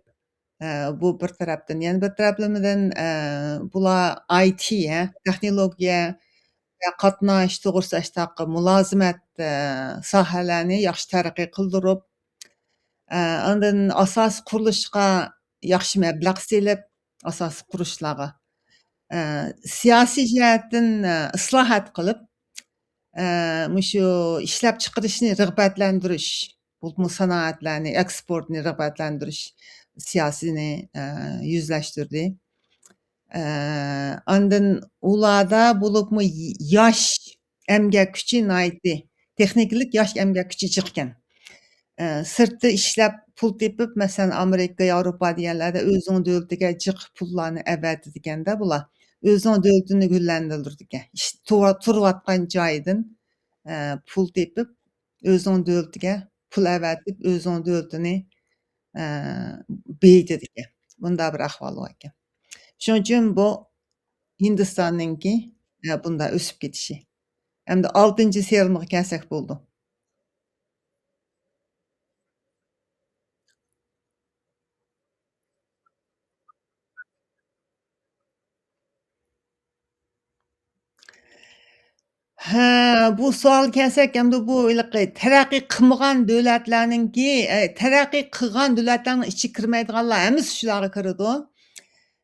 ئە، بۇ بىر تەرەپتىن. يەنە بىر تەرەپلىمىدىن، ئە، بۇلار ئاي تى، ھە، تېخنولوگىيە ۋە قاتناش توغرىسىدا ئاشتاق مۇلازىمەت، ئە، ساھەلەرنى ياخشى تەرەققىي قىلدۇرۇپ، ئە، ئاندىن ئاساسىي قۇرۇلۇشقا ياخشى مەبلەغ سېلىپ، ئاساسىي قۇرۇلۇشلارغا، ئە، سىياسىي جەھەتتىن، ئە، ئىسلاھات قىلىپ، ئە، مۇشۇ ئىشلەپچىقىرىشنى رىغبەتلەندۈرۈش، بولۇپمۇ سانائەتلەرنى، ئېكسپورتنى رىغبەتلەندۈرۈش سىياسىتىنى، ئە، يۈزلەشتۈردى. ئە، ئاندىن ئۇلاردا بولۇپمۇ ياش ئەمگەك كۈچى ناھايىتى، تېخنىكىلىق ياش ئەمگەك كۈچى جىقكەن. ئە، سىرتتا ئىشلەپ پۇل تېپىپ، مەسىلەن، ئامېرىكا، ياۋروپا دېگەنلەردە ئۆزىنىڭ دۆلىتىگە جىق پۇللارنى ئەۋەتىدىكەندە بۇلار. ئۆزىنىڭ دۆلىتىنى گۈللەندۈرىدىكەن. ئىش، تۇرۇۋا-، تۇرۇۋاتقان جايىدىن، ئە، پۇل تېپىپ، ئۆزىنىڭ دۆلىتىگە پۇل ئەۋەتىپ، ئۆزىنىڭ دۆلىتىنى، ئە، بېيىتىدىكەن. بۇنداق بىر ئەھۋال بار ئىكەن. شۇنىڭ ئۈچۈن بۇ ھىندىستاننىڭكى، ئە، بۇنداق ئۆسۈپ كېتىشى. ئەمدى ئالتىنچى سېرىمىغا كەلسەك بولىدۇ. ھە، بۇ سوئالغا كەلسەك، ئەمدى بۇ ھېلىقى تەرەققىي قىلمىغان دۆلەتلەرنىڭكى، ئە، تەرەققىي قىلغان دۆلەتلەرنىڭ ئىچىگە كىرمەيدىغانلار ھەممىسى شۇلارغا كىرىدۇ.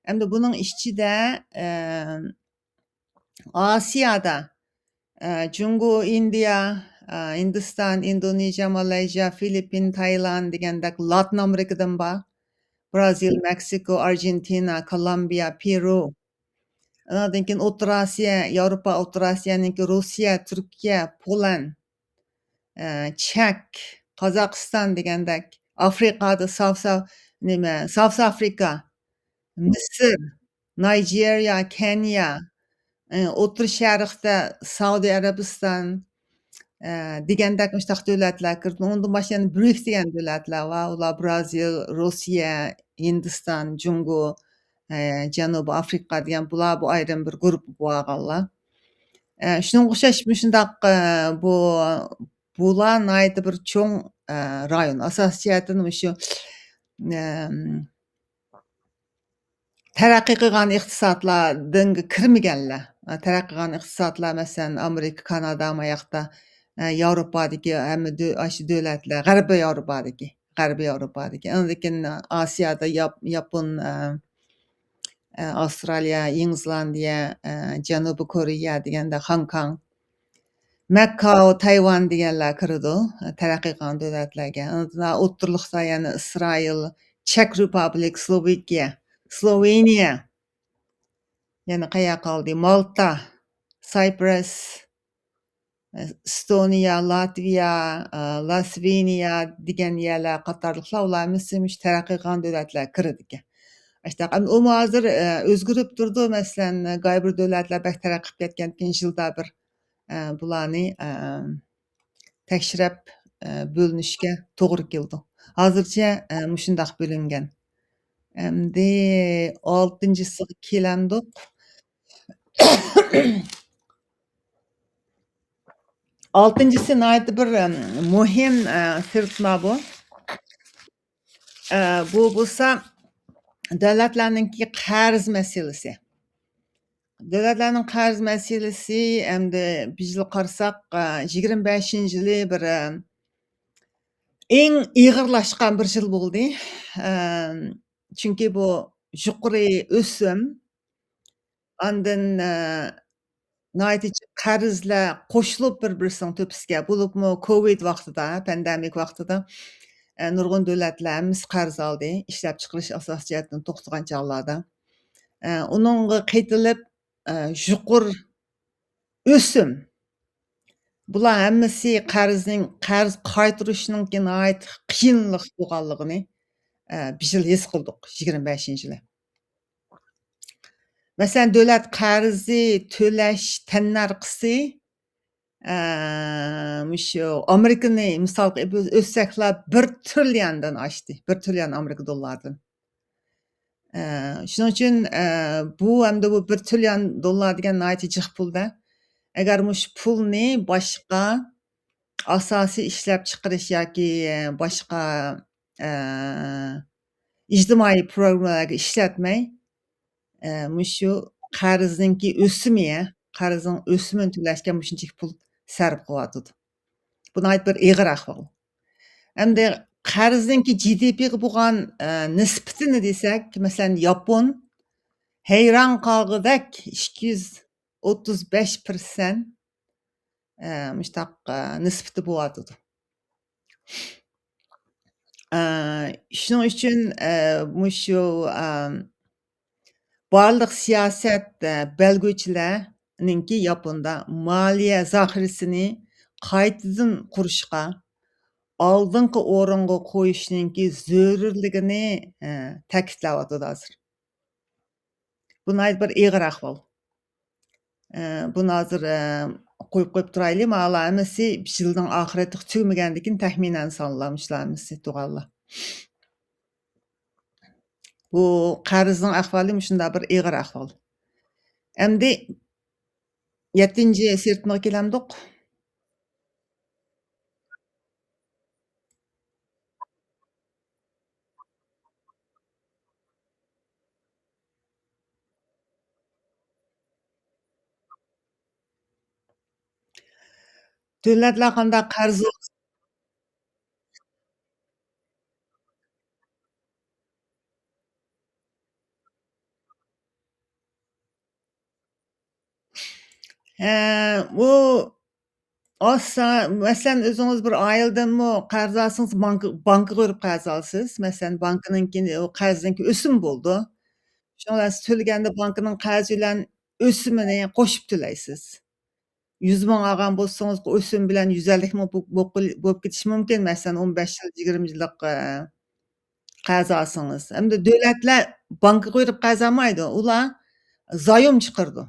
ئەمدى بۇنىڭ ئىچىدە، ئە، ئاسىيادا، ئە، جۇڭگو، ئىندىيا، ئە، ھىندىستان، ئىندونېزىيە، مالايزىيا، فىلىپپىن، تايلاند دېگەندەك لاتىن ئامېرىكىدىن بار. برازىل، مېكسىكو، ئارژېنتىنا، كولومبىيە، پېرۇ. ئانىڭدىن كېيىن ئوتتۇرا ئاسىيا، ياۋروپا، ئوتتۇرا ئاسىيانىڭكى روسىيە، تۈركىيە، پولەن، ئە، چەك، قازاقىستان دېگەندەك، ئافرىقادا ساۋسا-، نېمە، ساۋس ئافرىكا، مىسىر، نايجېرىيە، كېنىيە، ئە، ئوتتۇرا شەرقتە سەئۇدى ئەرەبىستان، ئە، دېگەندەك مۇشۇنداق دۆلەتلەر كىرىدۇ. ئۇنىڭدىن باشقا يەنە برىكس دېگەن دۆلەتلەر بار. ئۇلار برازىل، روسىيە، ھىندىستان، جۇڭگو، ئە، جەنۇبىي ئافرىقا دېگەن بۇلار بۇ ئايرىم بىر گۇرۇپپا بولۇۋالغانلار. ئە، شۇنىڭغا ئوخشاش مۇشۇنداق، ئە، بۇ، بۇلار ناھايىتى بىر چوڭ، ئە، رايون. ئاساسىي جەھەتتىن مۇشۇ، ئەم، تەرەققىي قىلغان ئىقتىسادلاردىن كىرمىگەنلەر. تەرەققىي قىلغان ئىقتىسادلار، مەسىلەن، ئامېرىكا، كانادا، ماياقتا، ئە، ياۋروپادىكى ھەممە دۆ-، ئاشۇ دۆلەتلەر، غەربىي ياۋروپادىكى، غەربىي ياۋروپادىكى. ئاندىن كېيىن ئاسىيادا ياپ-، ياپون، ئە، ئە، ئاۋسترالىيە، يېڭى زېلاندىيە، ئە، جەنۇبىي كورېيە دېگەندە خاڭكاڭ، مەككاۋ، تايۋان دېگەنلەر كىرىدۇ، تەرەققىي قىلغان دۆلەتلەرگە. ئاندىن ئوتتۇرىلىقتا يەنە ئىسرائىل، چېك رېپۇبلىك، سلوۋېكىيە، سلوۋېنىيە، يەنە قەيەر قالدى؟ مالتا، سايپرەس، ئىستونىيە، لاتۋىيە، ئە، لاتسۋېنىيە دېگەن يەرلەر قاتارلىقلار، ئۇلار ھەممىسى مۇشۇ تەرەققىي قىلغان دۆلەتلەرگە كىرىدىكەن. ئاشۇنداق، ئەمدى ئۇمۇ ھازىر، ئە، ئۆزگىرىپ تۇرىدۇ. مەسىلەن، قايبىر دۆلەتلەر بەك تەرەققىي قىلىپ كەتكەندىكىن يىلدا بىر، ئە، بۇلارنى، ئە، تەكشۈرۈپ، ئە، بۆلۈنۈشكە توغرا كېلىدۇ. ھازىرچە، ئە، مۇشۇنداق بۆلۈنگەن. ئەمدى ئالتىنچىسىغا كېلەمدۇق. ئالتىنچىسى ناھايىتى بىر، ئەم، مۇھىم، ئە، سىرتما بۇ. ئە، بۇ بولسا دۆلەتلەرنىڭكى قەرز مەسىلىسى. دۆلەتلەرنىڭ قەرز مەسىلىسى ئەمدى بىز يىل قارىساق، ئە، يىگىرمە بەشىنچى يىلى بىر، ئە، ئەڭ ئېغىرلاشقان بىر يىل بولدى. ئە، چۈنكى بۇ يۇقىرى ئۆسۈم، ئاندىن، ئە، ناھايىتى جىق قەرزلەر قوشۇلۇپ بىر-بىرسىنىڭ تۆپىسىگە، بولۇپمۇ كوۋىد ۋاقتىدا، پاندېمىك ۋاقتىدا، ئە، نۇرغۇن دۆلەتلەر ھەممىسى قەرز ئالدى، ئىشلەپچىقىرىش ئاساسىي جەھەتتىن توختىغان چاغلاردا. ئە، ئۇنىڭغا قېتىلىپ، ئە، يۇقىرى ئۆسۈم. بۇلار ھەممىسى قەرزنىڭ، قەرز قايتۇرۇشنىڭكى ناھايىتى قىيىنلىق بولغانلىقىنى، ئە، بىز يىل ھېس قىلدۇق، يىگىرمە بەشىنچى يىلى. مەسىلەن، دۆلەت قەرزى تۆلەش تەننەرخىسى، ئە، مۇشۇ ئامېرىكىنى مىسالغا ئېلىپ ئۆتسەكلا، بىر تىرىليوندىن ئاشتى. بىر تىرىليون ئامېرىكا دوللاردىن. ئە، شۇنىڭ ئۈچۈن، ئە، بۇ ھەمدە بۇ بىر تىرىليون دوللار دېگەن ناھايىتى جىق پۇلدا. ئەگەر مۇشۇ پۇلنى باشقا ئاساسىي ئىشلەپچىقىرىش ياكى، ئە، باشقا، ئە، ئىجتىمائىي پروگراممىلارغا ئىشلەتمەي، ئە، مۇشۇ قەرزنىڭكى ئۆسۈمى، قەرزنىڭ ئۆسۈمىنى تۆلەشكە مۇشۇنچىلىك پۇل سەرپ قىلىۋاتىدۇ. بۇ ناھايىتى بىر ئېغىر ئەھۋال. ئەمدى قەرزنىڭكى جى دى پىغا بولغان، ئە، نىسبىتىنى دېسەك، مەسىلەن، ياپون ھەيران قالغۇدەك ئىككى يۈز ئوتتۇز بەش پىرسەنت، ئە، مۇشتاق، ئە، نىسبىتى بولۇۋاتىدۇ. ئە، شۇنىڭ ئۈچۈن، ئە، مۇشۇ، ئە، بارلىق سىياسەت، ئە، بەلگىلىگۈچىلەرنىڭكى ياپوندا مالىيە زاخىرىسىنى قايتىدىن قۇرۇشقا، ئالدىنقى ئورۇنغا قويۇشنىڭكى زۆرۈرلۈكىنى، ئە، تەكىتلەۋاتىدۇ ھازىر. بۇ ناھايىتى بىر ئېغىر ئەھۋال. ئە، بۇنى ھازىر، ئە، قويۇپ، قويۇپ تۇرايلى. مانا ھەممىسى يىلنىڭ ئاخىرى تېخى تۈگىمىگەندىكىن تەخمىنەن سانىلار مۇشۇلار ھەممىسى، تۇغانلار. بۇ قەرزنىڭ ئەھۋالى مۇشۇنداق بىر ئېغىر ئەھۋال. ئەمدى يەتتىنچى سىرتمىغا كېلەمدۇق. دۆلەتلەر قانداق قەرز ھە، ئۇ ئاسا-، مەسىلەن، ئۆزىڭىز بىر ئائىلىدىنمۇ قەرز ئالسىڭىز، بانكا، بانكىغا بېرىپ قەرز ئالىسىز. مەسىلەن، بانكىنىڭكى، ئۇ قەرزنىڭكى ئۆسۈمى بولىدۇ. شۇڭا سىز تۆلىگەندە بانكىنىڭ قەرزى بىلەن ئۆسۈمىنى قوشۇپ تۆلەيسىز. يۈز مىڭ ئالغان بولسىڭىز، ئۆسۈم بىلەن يۈز ئەللىك مىڭ بو-، بوپ قېلى-، بولۇپ كېتىشى مۇمكىن. مەسىلەن، ئون بەش يىل، يىگىرمە يىللىق، ئە، قەرز ئالسىڭىز. ئەمدى دۆلەتلەر بانكىغا بېرىپ قەرز ئالمايدۇ. ئۇلار زايوم چىقىرىدۇ.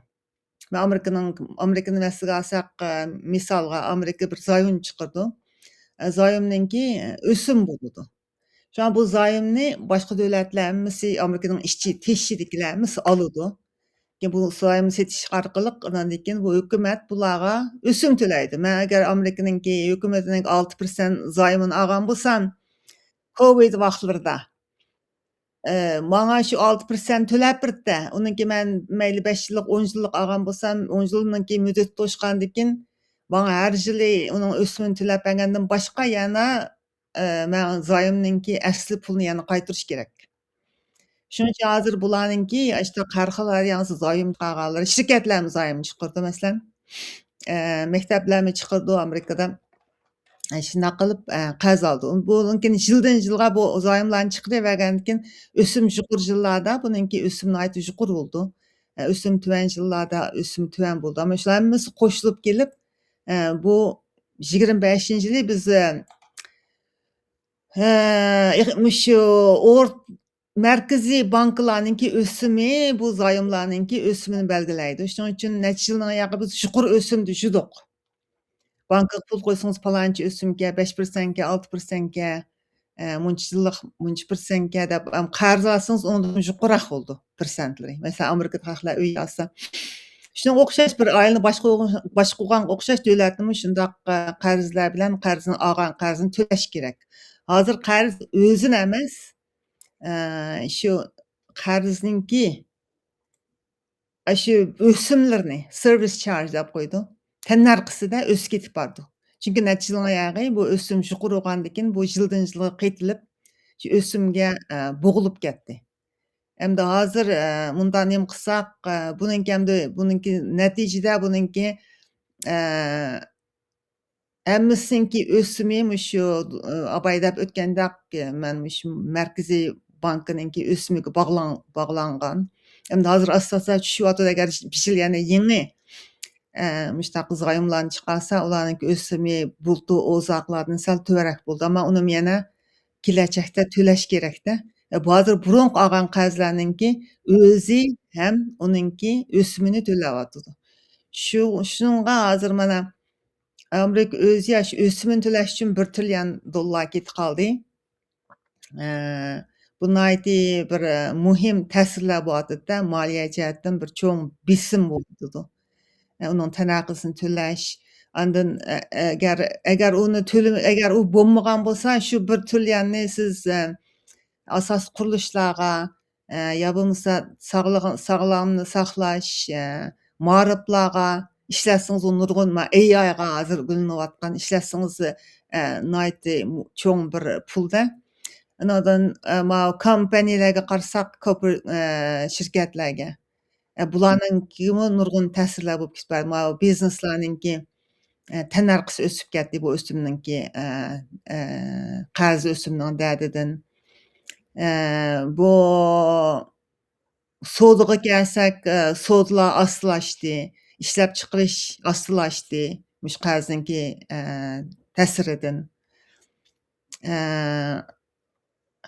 مەن ئامېرىكىنىڭ، ئامېرىكىنى مەسىلىگە ئالساق، ئە، مىسالغا ئامېرىكا بىر زايوم چىقىرىدۇ. ئە، زايومنىڭكى ئۆسۈم بولىدۇ. شۇڭا بۇ زايومنى باشقا دۆلەتلەر ھەممىسى، ئامېرىكىنىڭ ئىچى، تېشىدىكىلەر ھەممىسى ئالىدۇ. كېيىن بۇ زايومنى سېتىش ئارقىلىق، ئاندىن كېيىن بۇ ھۆكۈمەت بۇلارغا ئۆسۈم تۆلەيدۇ. مەن ئەگەر ئامېرىكىنىڭكى ھۆكۈمىتىنىڭ ئالتە پىرسەنت زايومىنى ئالغان بولسام، كوۋىد ۋاقىتلىرىدا، ئە، ماڭا شۇ ئالتە پىرسەنت تۆلەپ بېرىپتۇ. ئۇنىڭكى مەن مەيلى بەش يىللىق، ئون يىللىق ئالغان بولسام، ئون يىلنىڭكى مۇددىتى توشقاندىن كېيىن، ماڭا ھەر يىلى ئۇنىڭ ئۆسۈمىنى تۆلەپ بەرگەندىن باشقا يەنە، ئە، مەن زايومنىڭكى ئەسلى پۇلىنى يەنە قايتۇرۇش كېرەك. شۇنىڭ ئۈچۈن ھازىر بۇلارنىڭكى ئاشۇنداق ھەر خىل ۋارىيانتتا زايوم چىقارغانلىرى، شىركەتلەرمۇ زايوم چىقىرىدۇ، مەسىلەن. ئە، مەكتەپلەرمۇ چىقىرىدۇ ئامېرىكىدا. ئە، شۇنداق قىلىپ، ئە، قەرز ئالىدۇ. بۇنىڭكى يىلدىن يىلغا بۇ زايوملارنى چىقىرىۋەرگەندىن كېيىن ئۆسۈم يۇقىرى يىللاردا بۇنىڭكى ئۆسۈم ناھايىتى يۇقىرى بولىدۇ. ئە، ئۆسۈم تۆۋەن يىللاردا ئۆسۈم تۆۋەن بولىدۇ. ئەمما شۇلار ھەممىسى قوشۇلۇپ كېلىپ، ئە، بۇ يىگىرمە بەشىنچى يىلى بىز، ئە، ئە، مۇشۇ ئور-، مەركىزىي بانكىلارنىڭكى ئۆسۈمى بۇ زايوملارنىڭكى ئۆسۈمىنى بەلگىلەيدۇ. شۇنىڭ ئۈچۈن نەچچە يىلنىڭ ياقى بىز يۇقىرى ئۆسۈمدە يۈردۇق. بانكىغا پۇل قويسىڭىز، پالانچە ئۆسۈمكە، بەش پىرسەنتكە، ئالتە پىرسەنتكە، ئە، مۇنچە يىللىق مۇنچە پىرسەنتكە دەپ، ئەم، قەرز ئالسىڭىز، ئۇنىڭدىن يۇقىرىراق بولىدۇ پىرسەنتلىرى. مەسىلەن، ئامېرىكىدا خەقلەر ئۆي ئالسا، شۇنىڭغا ئوخشاش بىر ئائىلىنى باشقۇرغان، باشقۇرغانغا ئوخشاش دۆلەتنىمۇ شۇنداق، ئە، قەرزلەر بىلەن قەرزنى ئالغان قەرزنى تۆلەش كېرەك. ھازىر قەرز ئۆزىنى ئەمەس، ئە، شۇ قەرزنىڭكى ئاشۇ ئۆسۈملىرىنى، سېرۋىس چارج دەپ قويىدۇ. تەننەرخىسىدە ئۆسۈپ كېتىپ بارىدۇ. چۈنكى نەچچە يىلنىڭ ياغى بۇ ئۆسۈم يۇقىرى بولغاندىكىن، بۇ يىلدىن يىلغا قېتىلىپ، شۇ ئۆسۈمگە، ئە، بوغۇلۇپ كەتتى. ئەمدى ھازىر، ئە، مۇنداق نېمە قىلساق، ئە، بۇنىڭكى ئەمدى، بۇنىڭكى نەتىجىدە بۇنىڭكى، ئە، ھەممىسىنىڭكى ئۆسۈمى مۇشۇ، ئاباي دەپ ئۆتكەندەك، مەن مۇشۇ مەركىزىي بانكىنىڭكى ئۆسۈمىگە باغلان-، باغلانغان. ئەمدى ھازىر ئاستا-ئاستا چۈشۈۋاتىدۇ. ئەگەر بىر يىل يەنە يېڭى، ئە، مۇشۇنداق زايوملارنى چىقارسا، ئۇلارنىڭكى ئۆسۈمى بۇلتۇر ئۇزاقلاردىن سەل تۆۋەنرەك بولىدۇ. ئەمما ئۇنىمۇ يەنە كېلەچەكتە تۆلەش كېرەكتە. ئە، بۇ ھازىر بۇرۇنقى ئالغان قەرزلەرنىڭكى ئۆزى ھەم ئۇنىڭكى ئۆسۈمىنى تۆلەۋاتىدۇ. شۇ، شۇنىڭغا ھازىر مانا ئامېرىكا ئۆزى يا شۇ ئۆسۈمىنى تۆلەش ئۈچۈن بىر تىرىليون دوللار كېتىپ قالدى. ئە، بۇ ناھايىتى بىر، ئە، مۇھىم تەسىرلەر بولۇۋاتىدۇ-دە، مالىيە جەھەتتىن بىر چوڭ بېسىم بولۇۋاتىدۇ. ئە، ئۇنىڭ تەننەرخىسىنى تۆلەش، ئاندىن، ئە، ئەگەر، ئەگەر ئۇنى تۆلىمە-، ئەگەر ئۇ بولمىغان بولسا، شۇ بىر تىرىليوننى سىز، ئە، ئاساسىي قۇرۇلۇشلارغا، ئە، يا بولمىسا ساغلىق-، ساغلامنى ساقلاش، ئە، مائارىپلارغا ئىشلەتسىڭىز، ئۇ نۇرغۇن ما-، ئېي ئايغا ھازىر ئۈزۈلۈنۈۋاتقان ئىشلەتسىڭىز، ئە، ناھايىتى مۇ-، چوڭ بىر پۇلدە. ئانىڭدىن، ئە، ماۋۇ كومپانىيەلەرگە قارىساق، كوپىر-، ئە، شىركەتلەرگە. ئە، بۇلارنىڭكىمۇ نۇرغۇن تەسىرلەر بولۇپ كېتىپ بارىدۇ. ماۋۇ بىزنېسلارنىڭكى، ئە، تەننەرخىسى ئۆسۈپ كەتتى بۇ ئۆسۈمنىڭكى، ئە، ئە، قەرز ئۆسۈمنىڭ دەردىدىن. ئە، بۇ سودىغا كەلسەك، ئە، سودىلار ئاستىلاشتى، ئىشلەپچىقىرىش ئاستىلاشتى، مۇشۇ قەرزنىڭكى، ئە، تەسىرىدىن. ئە،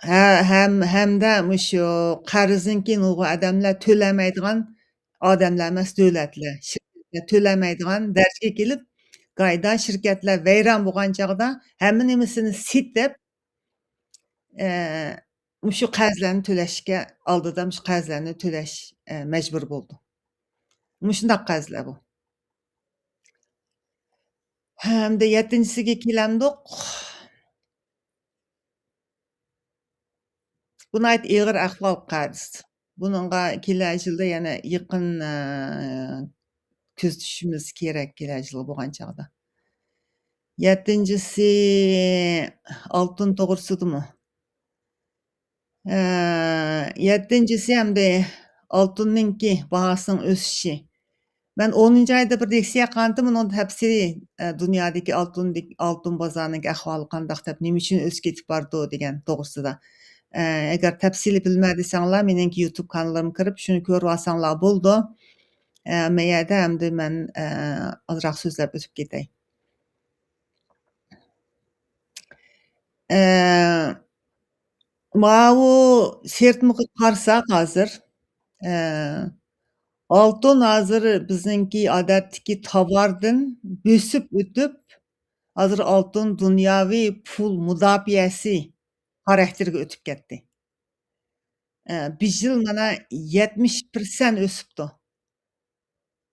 ھە-، ھەم-، ھەمدە مۇشۇ قەرزنىڭكى نۇرغۇن ئادەملەر تۆلەمەيدىغان ئادەملەر ئەمەس، دۆلەتلەر، شىركەتلەر تۆلەمەيدىغان دەرىجىگە كېلىپ، گايدا شىركەتلەر ۋەيران بولغان چاغدا ھەممە نېمىسىنى سېتىپ، ئە، مۇشۇ قەرزلەرنى تۆلەشكە، ئالدىدا مۇشۇ قەرزلەرنى تۆلەش، ئە، مەجبۇر بولىدۇ. مۇشۇنداق قەرزلەر بۇ. ھەمدە يەتتىنچىسىگە كېلەمدۇق. بۇ ناھايىتى ئېغىر ئەھۋال قەرز. بۇنىڭغا كېلەر يىلدا يەنە يېقىن، ئە، كۆزىتىشىمىز كېرەك، كېلەر يىلغا بولغان چاغدا. يەتتىنچىسى ئالتۇن توغرىسىدىمۇ؟ ئە، يەتتىنچىسى ئەمدى ئالتۇننىڭكى باھاسىنىڭ ئۆسۈشى. مەن ئونىنچى ئايدا بىر لېكسىيە قىلغانتىم، ئۇنىڭدا تەپسىلىي، ئە، دۇنيادىكى ئالتۇندىكى، ئالتۇن بازارىنىڭكى ئەھۋالى قانداق دەپ، نېمە ئۈچۈن ئۆسۈپ كېتىپ بارىدۇ دېگەن توغرىسىدا. ئە، ئەگەر تەپسىلىي بىلمە دېسەڭلار، مېنىڭكى يۇتۇب كانىلىمغا كىرىپ، شۇنى كۆرۈۋالساڭلار بولىدۇ. ئە، ھەممە يەردە ئەمدى مەن، ئە، ئازراق سۆزلەپ ئۆتۈپ كېتەي. ئە، ماۋۇ سىرتمىقى قارىساق ھازىر، ئە، ئالتۇن ھازىر بىزنىڭكى ئادەتتىكى تاۋاردىن بۆسۈپ ئۆتۈپ، ھازىر ئالتۇن دۇنياۋى پۇل مۇداپىئەسى خاراكتېرىگە ئۆتۈپ كەتتى. ئە، بىر يىل مانا يەتمىش پىرسەنت ئۆسۈپتۇ.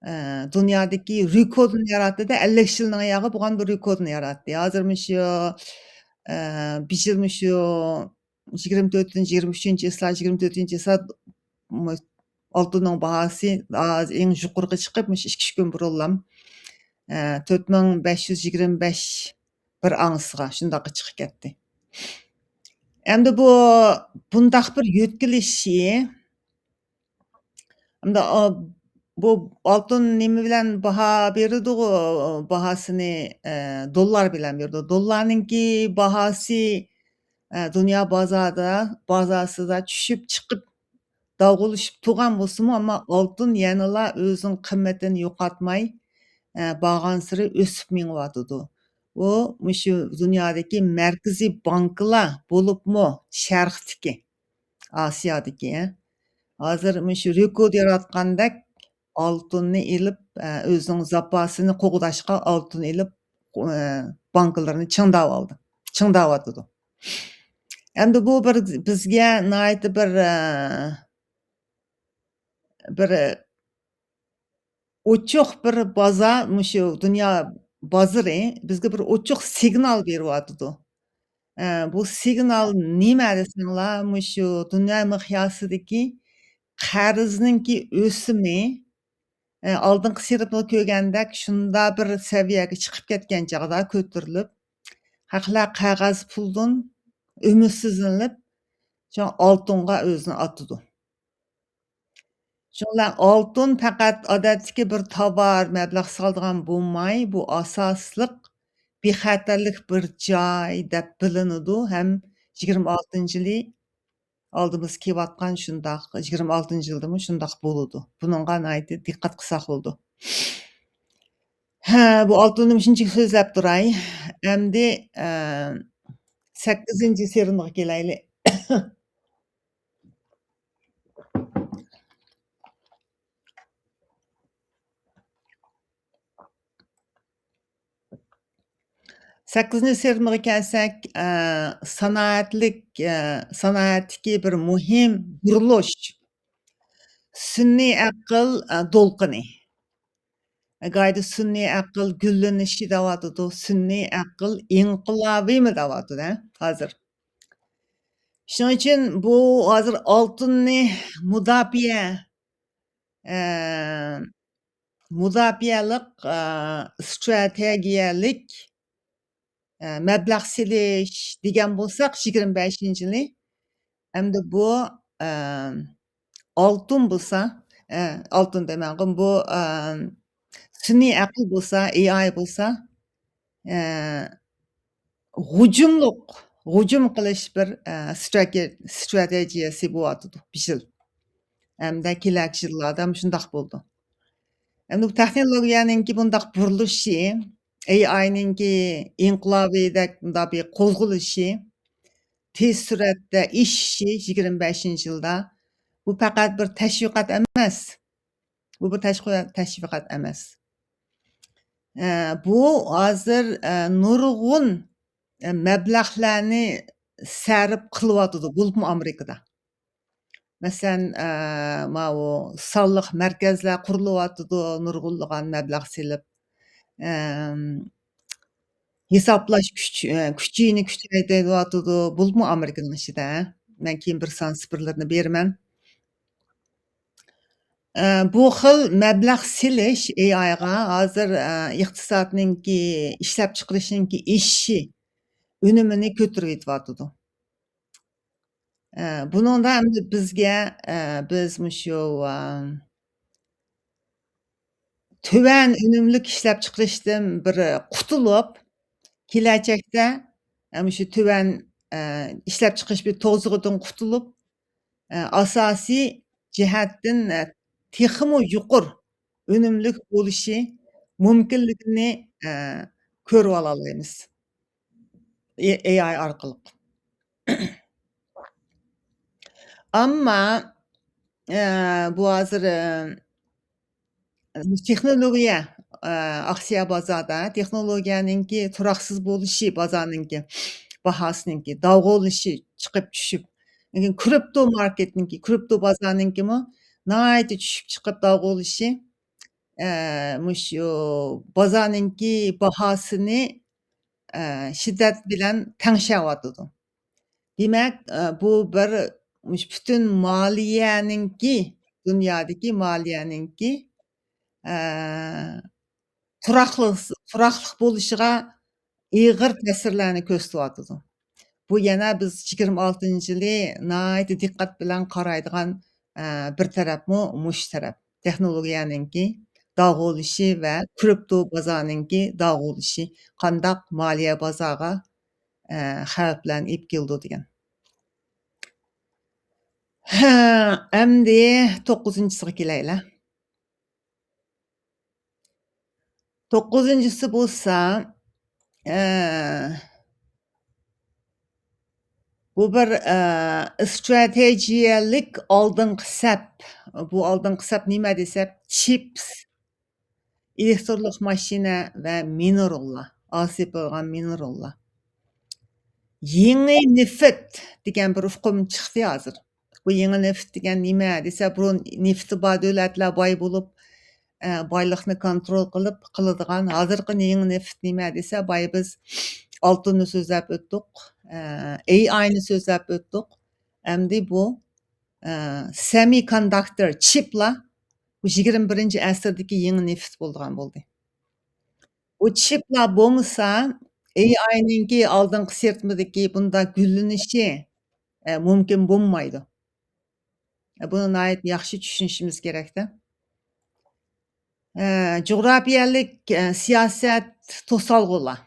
ئە، دۇنيادىكى رېكورتنى ياراتتى-دە، ئەللىك يىلنىڭ ياغى بولغان بىر رېكورتنى ياراتتى. ھازىر مۇشۇ، ئە، بىر يىل مۇشۇ يىگىرمە تۆتىنچى، يىگىرمە ئۈچىنچى ھېساب، يىگىرمە تۆتىنچى ھېساب، مۇ-، ئالتۇننىڭ باھاسى ھازىر ئەڭ يۇقىرىغا چىقىپ، مۇشۇ ئىككى، ئۈچ كۈن بۇرۇنلا، ئە، تۆت مىڭ بەش يۈز يىگىرمە بەش بىر ئاڭسىغا شۇنداققا چىقىپ كەتتى. ئەمدى بۇ، بۇنداق بىر يۆتكىلىشى، ئەمدى، ئا، بۇ ئالتۇن نېمە بىلەن باھا بېرىدىغۇ؟ باھاسىنى، ئە، دوللار بىلەن بېرىدۇ. دوللارنىڭكى باھاسى، ئە، دۇنيا بازاردا، بازارسىدا چۈشۈپ چىقىپ، داۋغۇلىشىپ تۇرغان بولسىمۇ، ئەمما ئالتۇن يەنىلا ئۆزىنىڭ قىممىتىنى يوقاتماي، ئە، بارغانسېرى ئۆسۈپ مېڭىۋاتىدۇ. ئۇ مۇشۇ دۇنيادىكى مەركىزىي بانكىلار، بولۇپمۇ شەرقتىكى، ئاسىيادىكى، ھازىر مۇشۇ رېكورد ياراتقاندەك ئالتۇننى ئېلىپ، ئە، ئۆزىنىڭ زاپاسىنى قوغداشقا ئالتۇن ئېلىپ، ئە، بانكىلىرىنى چىڭداۋالدى، چىڭداۋاتىدۇ. ئەمدى بۇ بىر بىزگە ناھايىتى بىر، ئە، بىر ئوچۇق بىر بازار، مۇشۇ دۇنيا بازىرى بىزگە بىر ئوچۇق سىگنال بېرىۋاتىدۇ. ئە، بۇ سىگنال نېمە دېسەڭلار، مۇشۇ دۇنيا مىقياسىدىكى قەرزنىڭكى ئۆسۈمى، ئە، ئالدىنقى سىنىپتا كۆرگەندەك شۇنداق بىر سەۋىيەگە چىقىپ كەتكەن چاغدا كۆتۈرۈلۈپ، خەقلەر قەغەز پۇلدىن ئۈمىدسىزلىنىپ، شۇ ئالتۇنغا ئۆزىنى ئاتىدۇ. شۇڭا ئالتۇن پەقەت ئادەتتىكى بىر تاۋار، مەبلەغ سالىدىغان بولماي، بۇ ئاساسلىق بىخەتەرلىك بىر جاي دەپ بىلىنىدۇ ھەم يىگىرمە ئالتىنچى يىلى ئالدىمىزدا كېلىۋاتقان شۇنداق، يىگىرمە ئالتىنچى يىلدىمۇ شۇنداق بولىدۇ. بۇنىڭغا ناھايىتى دىققەت قىلساق بولىدۇ. ھە، بۇ ئالتۇننى مۇشۇنچە سۆزلەپ تۇراي. ئەمدى، ئە، سەككىزىنچى سېرىنىغا كېلەيلى. سەككىزىنچى سېرىنىغا كەلسەك، ئە، سانائەتلىك، ئە، سانائەتتىكى بىر مۇھىم بۇرۇلۇش. سۈنئىي ئەقىل، ئە، دولقۇنى. گايدا سۈنئىي ئەقىل گۈللىنىشى دەۋاتىدۇ، سۈنئىي ئەقىل ئىنقىلابىمۇ دەۋاتىدۇ، ھە، ھازىر. شۇنىڭ ئۈچۈن بۇ ھازىر ئالتۇننى مۇداپىئە، ئە، مۇداپىئەلىق، ئە، ئىستراتېگىيەلىك، ئە، مەبلەغ سېلىش دېگەن بولساق، يىگىرمە بەشىنچى يىلى. ئەمدى بۇ، ئە، ئالتۇن بولسا، ئە، ئالتۇن دەيمەن، بۇ، ئە، سۈنئىي ئەقىل بولسا، ئېي ئاي بولسا، ئە، ھۇجۇملۇق، ھۇجۇم قىلىش بىر، ئە، ستراتېگىيەسى بولۇۋاتىدۇ بۇ يىل. ھەمدە كېلەركى يىللاردا مۇشۇنداق بولىدۇ. ئەمدى بۇ تېخنولوگىيەنىڭكى بۇنداق بۇرۇلۇشى، ئېي ئاينىڭكى ئىنقىلابىدەك مۇنداق بىر قوزغىلىشى، تېز سۈرئەتتە ئېشىشى يىگىرمە بەشىنچى يىلدا، بۇ پەقەت بىر تەشۋىقات ئەمەس. بۇ بىر تەشۋىقات ئەمەس. ئە، بۇ ھازىر، ئە، نۇرغۇن، ئە، مەبلەغلەرنى سەرپ قىلىۋاتىدۇ، بولۇپمۇ ئامېرىكىدا. مەسىلەن، ئە، ماۋۇ سانلىق مەركەزلەر قۇرۇلۇۋاتىدۇ، نۇرغۇنلىغان مەبلەغ سېلىپ. ئەم، ھېسابلاش كۈچ-، ئە، كۈچىنى كۈچەيتىۋاتىدۇ، بولۇپمۇ ئامېرىكىنىڭ ئىچىدە. مەن كېيىن بىر سان سىفىرلىرىنى بېرىمەن. ئە، بۇ خىل مەبلەغ سېلىش ئېي ئايغا ھازىر، ئە، ئىقتىسادنىڭكى، ئىشلەپچىقىرىشنىڭكى ئېشىشى ئۈنۈمىنى كۆتۈرۈۋېتىۋاتىدۇ. ئە، بۇنىڭدا ئەمدى بىزگە، ئە، بىز مۇشۇ، ئە، تۆۋەن ئۈنۈملۈك ئىشلەپچىقىرىشتىن بىر قۇتۇلۇپ، كېلەچەكتە، ئە، مۇشۇ تۆۋەن، ئە، ئىشلەپچىقىرىش بىر توزۇقىدىن قۇتۇلۇپ، ئە، ئاساسىي جەھەتتىن، ئە، تېخىمۇ يۇقىرى ئۈنۈملۈك بولۇشى مۇمكىنلىكىنى، ئە، كۆرۈۋالالايمىز. ئېي ئاي ئارقىلىق. ئەمما، ئە، بۇ ھازىر، ئە، تېخنولوگىيە، ئە، ئاكسىيە بازاردا تېخنولوگىيەنىڭكى تۇراقسىز بولۇشى، بازارنىڭكى باھاسىنىڭكى داۋغۇلىشى چىقىپ چۈشۈپ، لېكىن كرىپتو ماركېتنىڭكى، كرىپتو بازارنىڭكىمۇ ناھايىتى چۈشۈپ چىقىپ داۋغۇلىشى، ئە، مۇشۇ بازارنىڭكى باھاسىنى، ئە، شىددەت بىلەن تەڭشەۋاتىدۇ. دېمەك، ئە، بۇ بىر مۇشۇ پۈتۈن مالىيەنىڭكى، دۇنيادىكى مالىيەنىڭكى، ئە، تۇراقلىق، تۇراقلىق بولۇشىغا ئېغىر تەسىرلەرنى كۆرسىتىۋاتىدۇ. بۇ يەنە بىز يىگىرمە ئالتىنچى يىلى ناھايىتى دىققەت بىلەن قارايدىغان، ئە، بىر تەرەپمۇ مۇشۇ تەرەپ. تېخنولوگىيەنىڭكى داغۇلىشى ۋە كرىپتو بازارنىڭكى داغۇلىشى قانداق مالىيە بازارغا، ئە، خەۋپلەرنى ئېلىپ كېلىدۇ دېگەن. ھە، ئەمدى توققۇزىنچىسىغا كېلەيلى. توققۇزىنچىسى بولسا، ئە، بۇ بىر، ئە، ئىستراتېگىيەلىك ئالدىنقى سەپ. بۇ ئالدىنقى سەپ نېمە دېسە، چىپس، ئېلېكترلىق ماشىنا ۋە مىنېراللار، ئاز تېپىلغان مىنېراللار. يېڭى نېفىت دېگەن بىر ئۇقۇم چىقتى ھازىر. بۇ يېڭى نېفىت دېگەن نېمە دېسە، بۇرۇن نېفىتى بار دۆلەتلەر باي بولۇپ، ئە، بايلىقنى كونترول قىلىپ قىلىدىغان، ھازىرقى يېڭى نېفىت نېمە دېسە، بايا بىز ئالتۇننى سۆزلەپ ئۆتتۇق، ئە، ئېي ئاينى سۆزلەپ ئۆتتۇق. ئەمدى بۇ، ئە، سېمىكوندۇكتور، چىپلار، بۇ يىگىرمە بىرىنچى ئەسىردىكى يېڭى نېفىت بولىدىغان بولدى. بۇ چىپلار بولمىسا، ئېي ئاينىڭكى ئالدىنقى سىرتمىدىكى بۇنداق گۈللىنىشى، ئە، مۇمكىن بولمايدۇ. ئە، بۇنى ناھايىتى ياخشى چۈشىنىشىمىز كېرەكتە. ئە، جۇغراپىيەلىك، ئە، سىياسەت توسالغۇلار.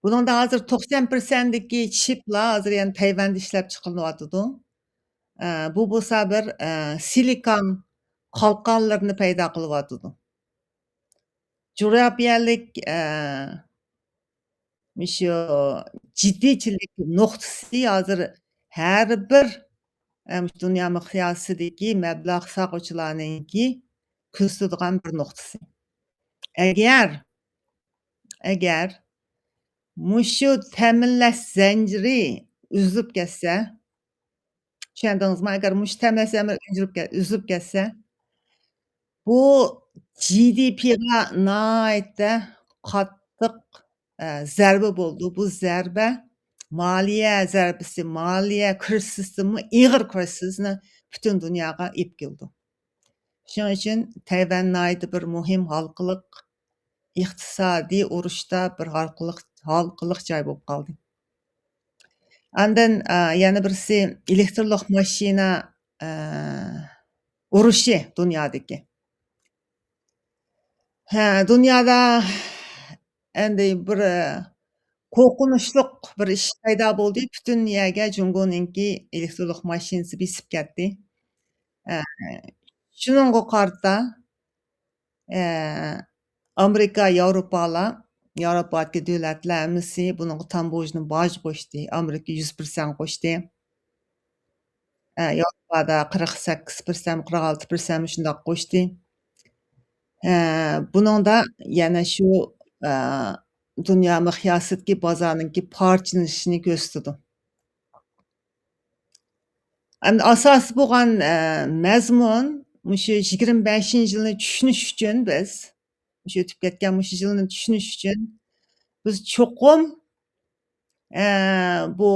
بۇنىڭدا ھازىر توقسان پىرسەنتتىكى چىپلار ھازىر يەنە تەيۋەندە ئىشلەپ چىقىرىلىۋاتىدۇ. ئە، بۇ بولسا بىر، ئە، سىلىكان قالقانلىرىنى پەيدا قىلىۋاتىدۇ. جۇغراپىيەلىك، ئە، مۇشۇ جىددىيچىلىك نۇقتىسى ھازىر ھەر بىر، ئە، مۇشۇ دۇنيا مىقياسىدىكى مەبلەغ سالغۇچىلارنىڭكى كۆزىتىدىغان بىر نۇقتىسى. ئەگەر، ئەگەر مۇشۇ تەمىنلەش زەنجىرى ئۈزۈلۈپ كەتسە، چۈشەندىڭىزمۇ؟ ئەگەر مۇشۇ تەمىنلەش زەنجىرى ئۈزۈلۈپ كەت-، ئۈزۈلۈپ كەتسە، بۇ جىدىپىغا ناھايىتى قاتتىق، ئە، زەربە بولىدۇ. بۇ زەربە مالىيە زەربىسى، مالىيە كرىزىسىمۇ، ئېغىر كرىزىسنى پۈتۈن دۇنياغا ئېلىپ كېلىدۇ. شۇنىڭ ئۈچۈن تەيۋەن ناھايىتى بىر مۇھىم ھالقىلىق، ئىقتىسادىي ئۇرۇشتا بىر ھالقىلىق، ھالقىلىق جاي بولۇپ قالدى. ئاندىن، ئا، يەنە بىرسى ئېلېكترلىق ماشىنا، ئا، ئۇرۇشى دۇنيادىكى. ھە، دۇنيادا ئەمدى بىر، ئە، قورقۇنچلۇق بىر ئىش پەيدا بولدى. پۈتۈن يەرگە جۇڭگونىڭكى ئېلېكترلىق ماشىنىسى بېسىپ كەتتى. ئە، شۇنىڭغا قارىتا، ئە، ئامېرىكا، ياۋروپالار، ياۋروپادىكى دۆلەتلەر ھەممىسى بۇنىڭغا تامبوژنى باج قوشتى. ئامېرىكا يۈز پىرسەنت قوشتى. ئە، ياۋروپادا قىرىق سەككىز پىرسەنت، قىرىق ئالتە پىرسەنت شۇنداق قوشتى. ئە، بۇنىڭدا يەنە شۇ، ئە، دۇنيا مىقياسىدىكى بازارنىڭكى پارچىلىنىشىنى كۆرسىتىدۇ. ئەمدى ئاساسىي بولغان، ئە، مەزمۇن مۇشۇ يىگىرمە بەشىنچى يىلنى چۈشىنىش ئۈچۈن بىز، مۇشۇ ئۆتۈپ كەتكەن مۇشۇ يىلنى چۈشىنىش ئۈچۈن بىز چوقۇم، ئە، بۇ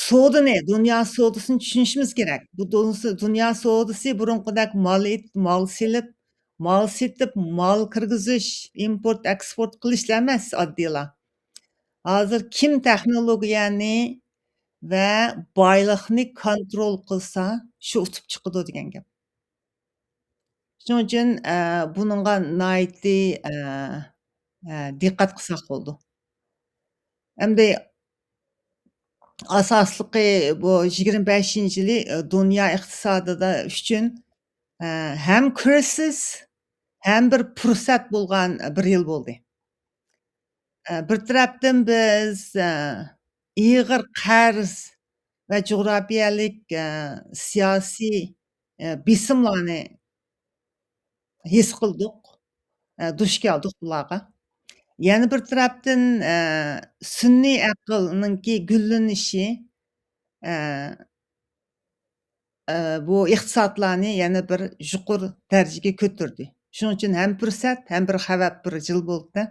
سودىنى، دۇنيا سودىسىنى چۈشىنىشىمىز كېرەك. بۇ دۇنس-، دۇنيا سودىسى بۇرۇنقىدەك مال ئېيت-، مال سېلىپ، مال سېتىپ، مال كىرگۈزۈش، ئىمپورت، ئېكسپورت قىلىشلا ئەمەس ئاددىيلا. ھازىر كىم تېخنولوگىيەنى ۋە بايلىقنى كونترول قىلسا، شۇ ئۇتۇپ چىقىدۇ دېگەن گەپ. شۇنىڭ ئۈچۈن، ئە، بۇنىڭغا ناھايىتى، ئە، ئە، دىققەت قىلساق بولىدۇ. ئەمدى ئاساسلىقى بۇ يىگىرمە بەشىنچى يىلى، ئە، دۇنيا ئىقتىسادىدا ئۈچۈن، ئە، ھەم كرىزىس، ھەم بىر پۇرسەت بولغان بىر يىل بولدى. ئە، بىر تەرەپتىن بىز، ئە، ئېغىر قەرز ۋە جۇغراپىيەلىك، ئە، سىياسىي، ئە، بېسىملارنى ھېس قىلدۇق، ئە، دۇچ كەلدۇق بۇلارغا. يەنە بىر تەرەپتىن، ئە، سۈنئىي ئەقىلنىڭكى گۈللىنىشى، ئە، ئە، بۇ ئىقتىسادلارنى يەنە بىر يۇقىرى دەرىجىگە كۆتۈردى. شۇنىڭ ئۈچۈن ھەم پۇرسەت، ھەم بىر خەۋپ بىر يىل بولدى.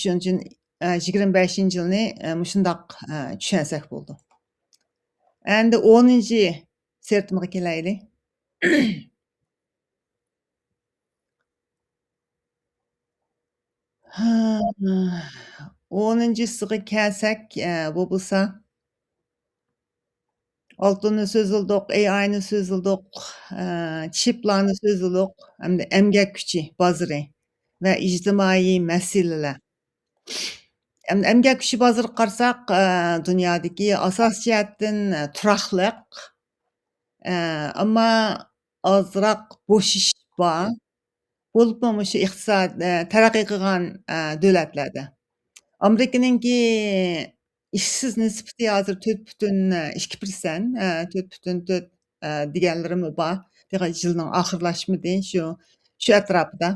شۇنىڭ ئۈچۈن ئە، يىگىرمە بەشىنچى يىلنى، ئە، مۇشۇنداق، ئە، چۈشەنسەك بولىدۇ. ئەمدى ئونىنچى سىرتىمىزغا كېلەيلى. ھە، ئونىنچىسىغا كەلسەك، ئە، بۇ بولسا ئالتۇننى سۆزلىدۇق، ئېي ئاينى سۆزلىدۇق، ئە، چىپلارنى سۆزلىدۇق، ئەمدى ئەمگەك كۈچى بازىرى ۋە ئىجتىمائىي مەسىلىلەر. ئەم-، ئەمگەك كۈچى بازىرىغا قارىساق، ئە، دۇنيادىكى ئاساسىي جەھەتتىن، ئە، تۇراقلىق، ئە، ئەمما ئازراق بوشىشىش بار. بولۇپمۇ مۇشۇ ئىقتىساد، ئە، تەرەققىي قىلغان، ئە، دۆلەتلەردە. ئامېرىكىنىڭكى ئىشسىز نىسبىتى ھازىر تۆت پۈتۈن ئىككى پىرسەنت، ئە، تۆت پۈتۈن تۆت، ئە، دېگەنلىرىمۇ بار. تېخى يىلنىڭ ئاخىرلاشمىدى، شۇ، شۇ ئەتراپىدا.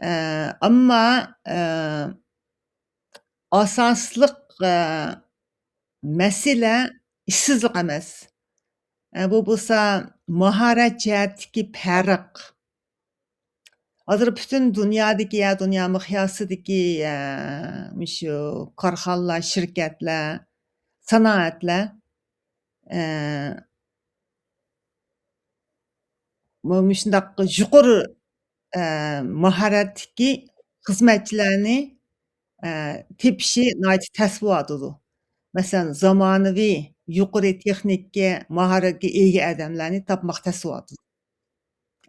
ئە، ئەمما، ئە، ئاساسلىق، ئە، مەسىلە ئىشسىزلىق ئەمەس. ئە، بۇ بولسا ماھارەت جەھەتتىكى پەرق. ھازىر پۈتۈن دۇنيادىكى، يا دۇنيا مىقياسىدىكى، ئە، مۇشۇ كارخانىلار، شىركەتلەر، سانائەتلەر، ئە، مۇ-، مۇشۇنداق يۇقىرى، ئە، ماھارەتتىكى خىزمەتچىلەرنى، ئە، تېپىشى ناھايىتى تەس بولۇۋاتىدۇ. مەسىلەن، زامانىۋى، يۇقىرى تېخنىكا ماھارەتكە ئىگە ئادەملەرنى تاپماق تەس بولۇۋاتىدۇ.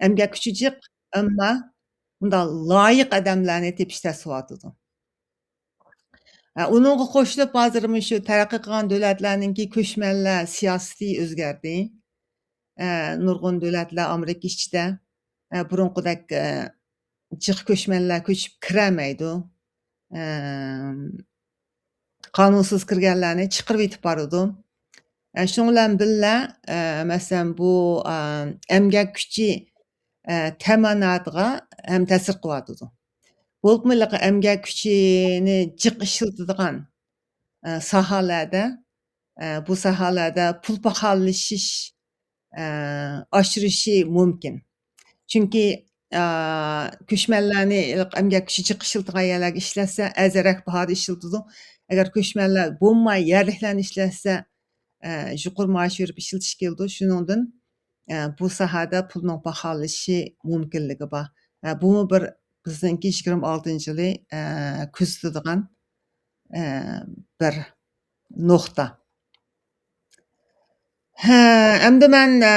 ئەمگەك كۈچى جىق، ئەمما مۇنداق لايىق ئادەملەرنى تېپىش تەس بولۇۋاتىدۇ. ئە، ئۇنىڭغا قوشۇلۇپ، ھازىر مۇشۇ تەرەققىي قىلغان دۆلەتلەرنىڭكى كۆچمەنلەر سىياسىتى ئۆزگەردى. ئە، نۇرغۇن دۆلەتلەر ئامېرىكا ئىچىدە، ئە، بۇرۇنقىدەك، ئە، جىق كۆچمەنلەر كۆچۈپ كىرەلمەيدۇ. ئە، قانۇنسىز كىرگەنلەرنى چىقىرىۋېتىپ بارىدۇ. ئە، شۇنىڭ بىلەن بىللە، ئە، مەسىلەن، بۇ، ئە، ئەمگەك كۈچى، ئە، تەمىناتىغا ھەم تەسىر قىلىۋاتىدۇ. بولۇپمۇ ھېلىقى ئەمگەك كۈچىنى جىق ئىشلىتىدىغان، ئە، ساھەلەردە، ئە، بۇ ساھەلەردە پۇل پاخاللىشىش، ئە، ئاشۇرۇشى مۇمكىن. چۈنكى، ئە، كۆچمەنلەرنى ھېلىقى ئەمگەك كۈچى جىق ئىشلىتىدىغان يەرلەرگە ئىشلەتسە، ئەرزانراق باھادا ئىشلىتىدۇ. ئەگەر كۆچمەنلەر بولماي يەرلىكلەرنى ئىشلەتسە، ئە، يۇقىرى مائاش بېرىپ ئىشلىتىش كېلىدۇ. شۇنىڭدىن، ئە، بۇ ساھەدە پۇلنىڭ پاخاللىشىشى مۇمكىنلىكى بار. ئە، بۇمۇ بىر بىزنىڭكى يىگىرمە ئالتىنچى يىلى، ئە، كۆزىتىدىغان، ئە، بىر نۇقتا. ھە، ئەمدى مەن، ئە،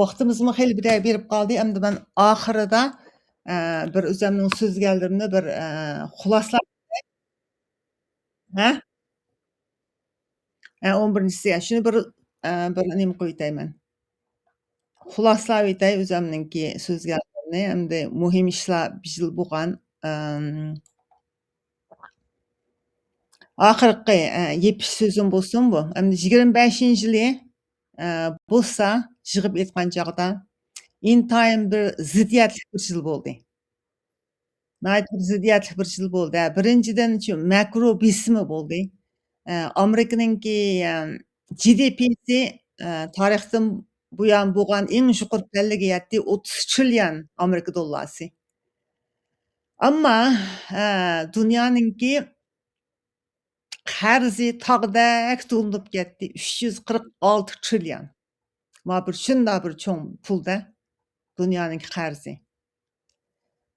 ۋاقتىمىزمۇ خېلى بىر بېرىپ قالدى. ئەمدى مەن ئاخىرىدا، ئە، بىر ئۆزۈمنىڭ سۆزلىگەنلىرىمنى بىر، ئە، خۇلاسىلاپ، ھە؟ ھە، ئون بىرىنچىسى. شۇنى بىر، ئە، بىر نېمە قويۇۋېتەي مەن. خۇلاسىلاۋېتەي ئۆزۈمنىڭكى سۆزلىگەنلىرىمنى. ئەمدى مۇھىم ئىشلار بىر يىل بولغان. ئەم، ئاخىرقى، ئە، يېپىش سۆزۈم بولسۇن بۇ. ئەمدى يىگىرمە بەشىنچى يىلى، ئە، بولسا، يىغىپ ئېيتقان چاغدا، ئىنتايىن بىر زىددىيەتلىك بىر يىل بولدى. ناھايىتى بىر زىددىيەتلىك بىر يىل بولدى. ھە، بىرىنچىدىن، شۇ ماكرو بېسىمى بولدى. ئە، ئامېرىكىنىڭكى، ئە، جى دى پىسى، ئە، تارىختىن بۇيان بولغان ئەڭ يۇقىرى پەللىگە يەتتى، ئوتتۇز تىرىليون ئامېرىكا دوللارسى. ئەمما، ئە، دۇنيانىڭكى قەرزى تاغدەك تولۇنۇپ كەتتى، ئۈچ يۈز قىرىق ئالتە تىرىليون. ما بىر شۇنداق بىر چوڭ پۇلدە دۇنيانىڭكى قەرزى.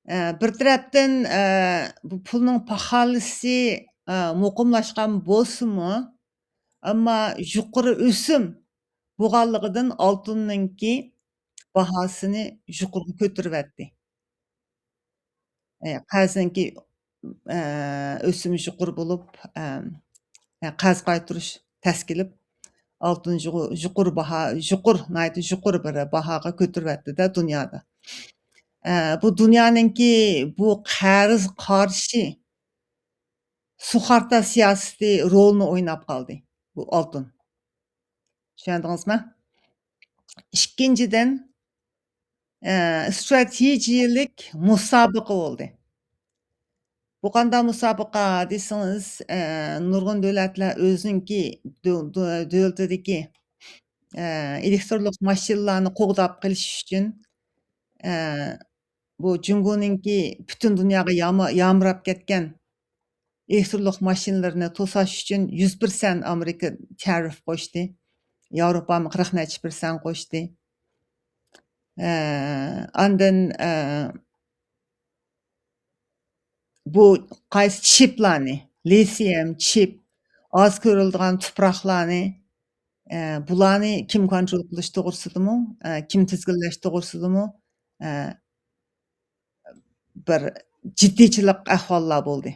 ئە، بىر تەرەپتىن، ئە، بۇ پۇلنىڭ پاخاللىشى، ئە، مۇقىملاشقان بولسىمۇ، ئەمما يۇقىرى ئۆسۈم بولغانلىقىدىن ئالتۇننىڭكى باھاسىنى يۇقىرىغا كۆتۈرۈۋەتتى. ئە، قەرزنىڭكى، ئە، ئۆسۈمى يۇقىرى بولۇپ، ئە، ئە، قەرز قايتۇرۇش تەس كېلىپ، ئالتۇن يۇقۇ-، يۇقىرى باھا، يۇقىرى، ناھايىتى يۇقىرى بىر باھاغا كۆتۈرۈۋەتتى-دە دۇنيادا. ئە، بۇ دۇنيانىڭكى بۇ قەرز قارىشى سۇخارتا سىياسىتى رولىنى ئويناپ قالدى بۇ ئالتۇن. چۈشەندىڭىزمۇ؟ ئىككىنچىدىن، ئە، ئىستراتېگىيەلىك مۇسابىقە بولدى. بۇ قانداق مۇسابىقە دېسىڭىز، ئە، نۇرغۇن دۆلەتلەر ئۆزىنىڭكى دۆ-، دۆ-، دۆلىتىدىكى، ئە، ئېلېكترونلۇق ماشىنىلارنى قوغداپ قېلىش ئۈچۈن، ئە، بۇ جۇڭگونىڭكى پۈتۈن دۇنياغا ياما-، يامراپ كەتكەن ئېلېكتىرلىق ماشىنىلىرىنى توساش ئۈچۈن يۈز پىرسەنت ئامېرىكا تەرىف قوشتى. ياۋروپامۇ قىرىق نەچچە پىرسەنت قوشتى. ئە، ئاندىن، ئە، بۇ قايسى چىپلارنى، لىتىيۇم چىپ، ئاز كۆرۈلىدىغان تۇپراقلارنى، ئە، بۇلارنى كىم كونترول قىلىش توغرىسىدىمۇ، ئە، كىم تىزگىنلەش توغرىسىدىمۇ، ئە، بىر جىددىيچىلىك ئەھۋاللار بولدى.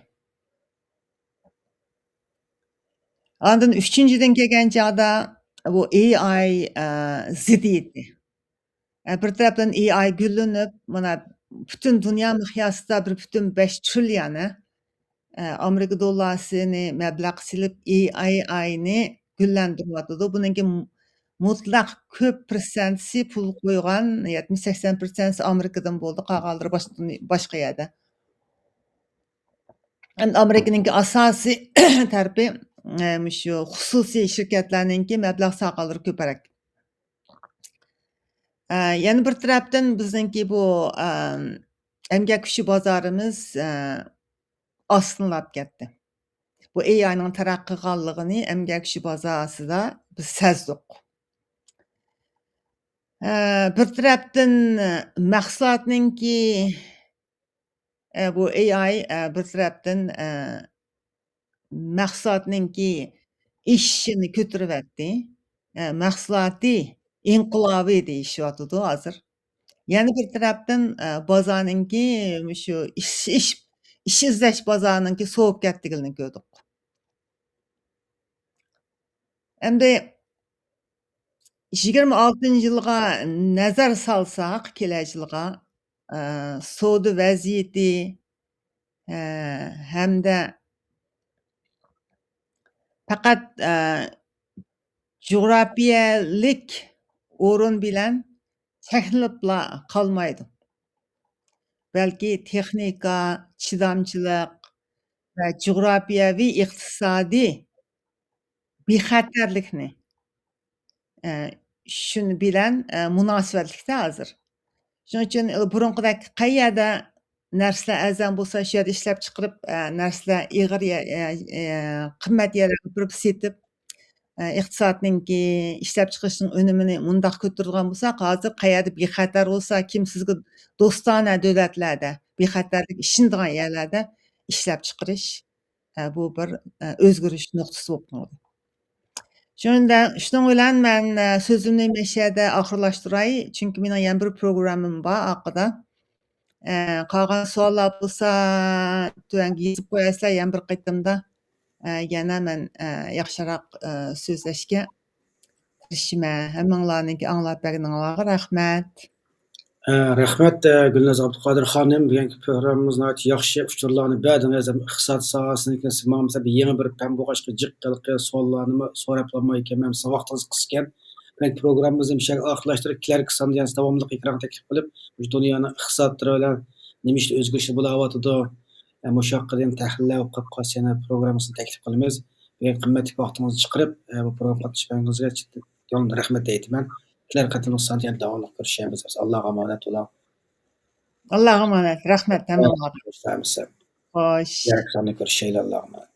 ئاندىن ئۈچىنچىدىن كەلگەن چاغدا بۇ ئېي ئاي، ئە، زىددىيىتى. ئە، بىر تەرەپتىن ئېي ئاي گۈللىنىپ، مانا پۈتۈن دۇنيا مىقياسىدا بىر پۈتۈن بەش ترىليون، ئە، ئامېرىكا دوللارسىنى مەبلەغ سېلىپ، ئېي ئاينى گۈللەندۈرۈۋاتىدۇ. بۇنىڭكى مۇ-، مۇتلەق كۆپ پىرسەنتىسى پۇل قويغان، يەتمىش سەكسەن پىرسەنتىسى ئامېرىكىدىن بولدى، قالغانلىرى باشقا، باشقا يەردە. ئەمدى ئامېرىكىنىڭكى ئاساسىي تەرىپى، ئە، مۇشۇ خۇسۇسىي شىركەتلەرنىڭكى مەبلەغ سالغانلىرى كۆپرەك. ئە، يەنە بىر تەرەپتىن بىزنىڭكى بۇ، ئە، ئەمگەك كۈچى بازارىمىز، ئە، ئاستىنلاپ كەتتى. بۇ ئېي ئاينىڭ تەرەققىي قىلغانلىقىنى ئەمگەك كۈچى بازارىدا بىز سەزدۇق. ئە، بىر تەرەپتىن مەھسۇلاتنىڭكى، ئە، بۇ ئېي ئاي، ئە، بىر تەرەپتىن، ئە، مەھسۇلاتنىڭكى ئېشىشىنى كۆتۈرۈۋەتتى. ئە، مەھسۇلاتى ئىنقىلابى دېيىشىۋاتىدۇ ھازىر. يەنە بىر تەرەپتىن، ئە، بازارنىڭكى مۇشۇ ئىش، ئىش، ئىش ئىزدەش بازارىنىڭكى سوۋۇپ كەتتىكىنىنى كۆردۇق. ئەمدى يىگىرمە ئالتىنچى يىلغا نەزەر سالساق، كېلەر يىلغا، ئە، سودا ۋەزىيىتى، ئە، ھەمدە پەقەت، ئە، جۇغراپىيەلىك ئورۇن بىلەن چەكلىنىپلا قالمايدۇ. بەلكى تېخنىكا، چىدامچىلىق ۋە جۇغراپىيەۋى ئىقتىسادىي بىخەتەرلىكنى، ئە، شۇنىڭ بىلەن، ئە، مۇناسىۋەتلىكتە ھازىر. شۇنىڭ ئۈچۈن بۇرۇنقىدەك قەيەردە نەرسىلەر ئەرزان بولسا، شۇ يەردە ئىشلەپچىقىرىپ، ئە، نەرسىلەر ئېغىر يە-، ئە، ئە، قىممەت يەرلەرگە ئاپىرىپ سېتىپ، ئە، ئىقتىسادنىڭكى ئىشلەپچىقىرىشنىڭ ئۈنۈمىنى مۇنداق كۆتۈرىدىغان بولساق، ھازىر قەيەردە بىخەتەر بولسا، كىم سىزگە دوستانە دۆلەتلەردە، بىخەتەرلىك ئىشىنىدىغان يەرلەردە ئىشلەپچىقىرىش، ئە، بۇ بىر، ئە، ئۆزگىرىش نۇقتىسى بولۇپ قالدى. شۇنىڭ، شۇنىڭ بىلەن مەن، ئە، سۆزۈمنى مەشەدە ئاخىرلاشتۇراي، چۈنكى مېنىڭ يەنە بىر پروگراممام بار ئارقىدا. ئە، قالغان سوئاللار بولسا تۆۋەنگە يېزىپ قويارسىلەر، يەنە بىر قېتىمدا، ئە، يەنە مەن، ئە، ياخشىراق، ئە، سۆزلەشكە تىرىشىمەن. ھەممىڭلارنىڭكى ئاڭلاپ بەرگىنىڭلارغا رەھمەت. ئە، رەھمەت، ئە، گۈلناز ئابدۇقادىر خانىم. بۈگۈنكى پروگراممىمىز ناھايىتى ياخشى ئۇچۇرلارنى بەردىڭىز. ھەم ئىقتىساد ساھەسىنىڭكى ماڭا مەسىلەن بىر يېڭى بىر پەن بولغاچقا جىق ھېلىقى سوئاللارنىمۇ سوراپلانمايكەن. ھەم سىزنىڭ ۋاقتىڭىز قىسقىكەن. بۈگۈنكى پروگراممىمىزنى مۇشۇ يەرگە ئاخىرلاشتۇرۇپ، كېلەركى ساندا يەنە داۋاملىق ئېكرانغا تەكلىپ قىلىپ، مۇشۇ دۇنيانىڭ ئىقتىسادلىرى بىلەن نېمە ئىشتا ئۆزگىرىشلەر بولاۋاتىدۇ، ئە، مۇشۇ ھەققىدە يەنە تەھلىللەر بولۇپ قالسا يەنە پروگراممىسىنى تەكلىپ قىلىمىز. بۈگۈن قىممەتلىك ۋاقتىڭىزنى چىقىرىپ، ئە، بۇ پروگراممىغا قاتنىشقىنىڭىزغا چىن كۆڭلۈمدىن رەھمەت ئېيتىمەن. كېلەر قېتىملىق ساندا يەنە داۋاملىق كۆرۈشەيمىز. ئاللاغا ئامانەت بولۇڭ. ئاللاغا ئامانەت. رەھمەت ھەممىڭلارغا. خوش. كېلەر ساندا كۆرۈشەيلى. ئاللاغا ئامانەت.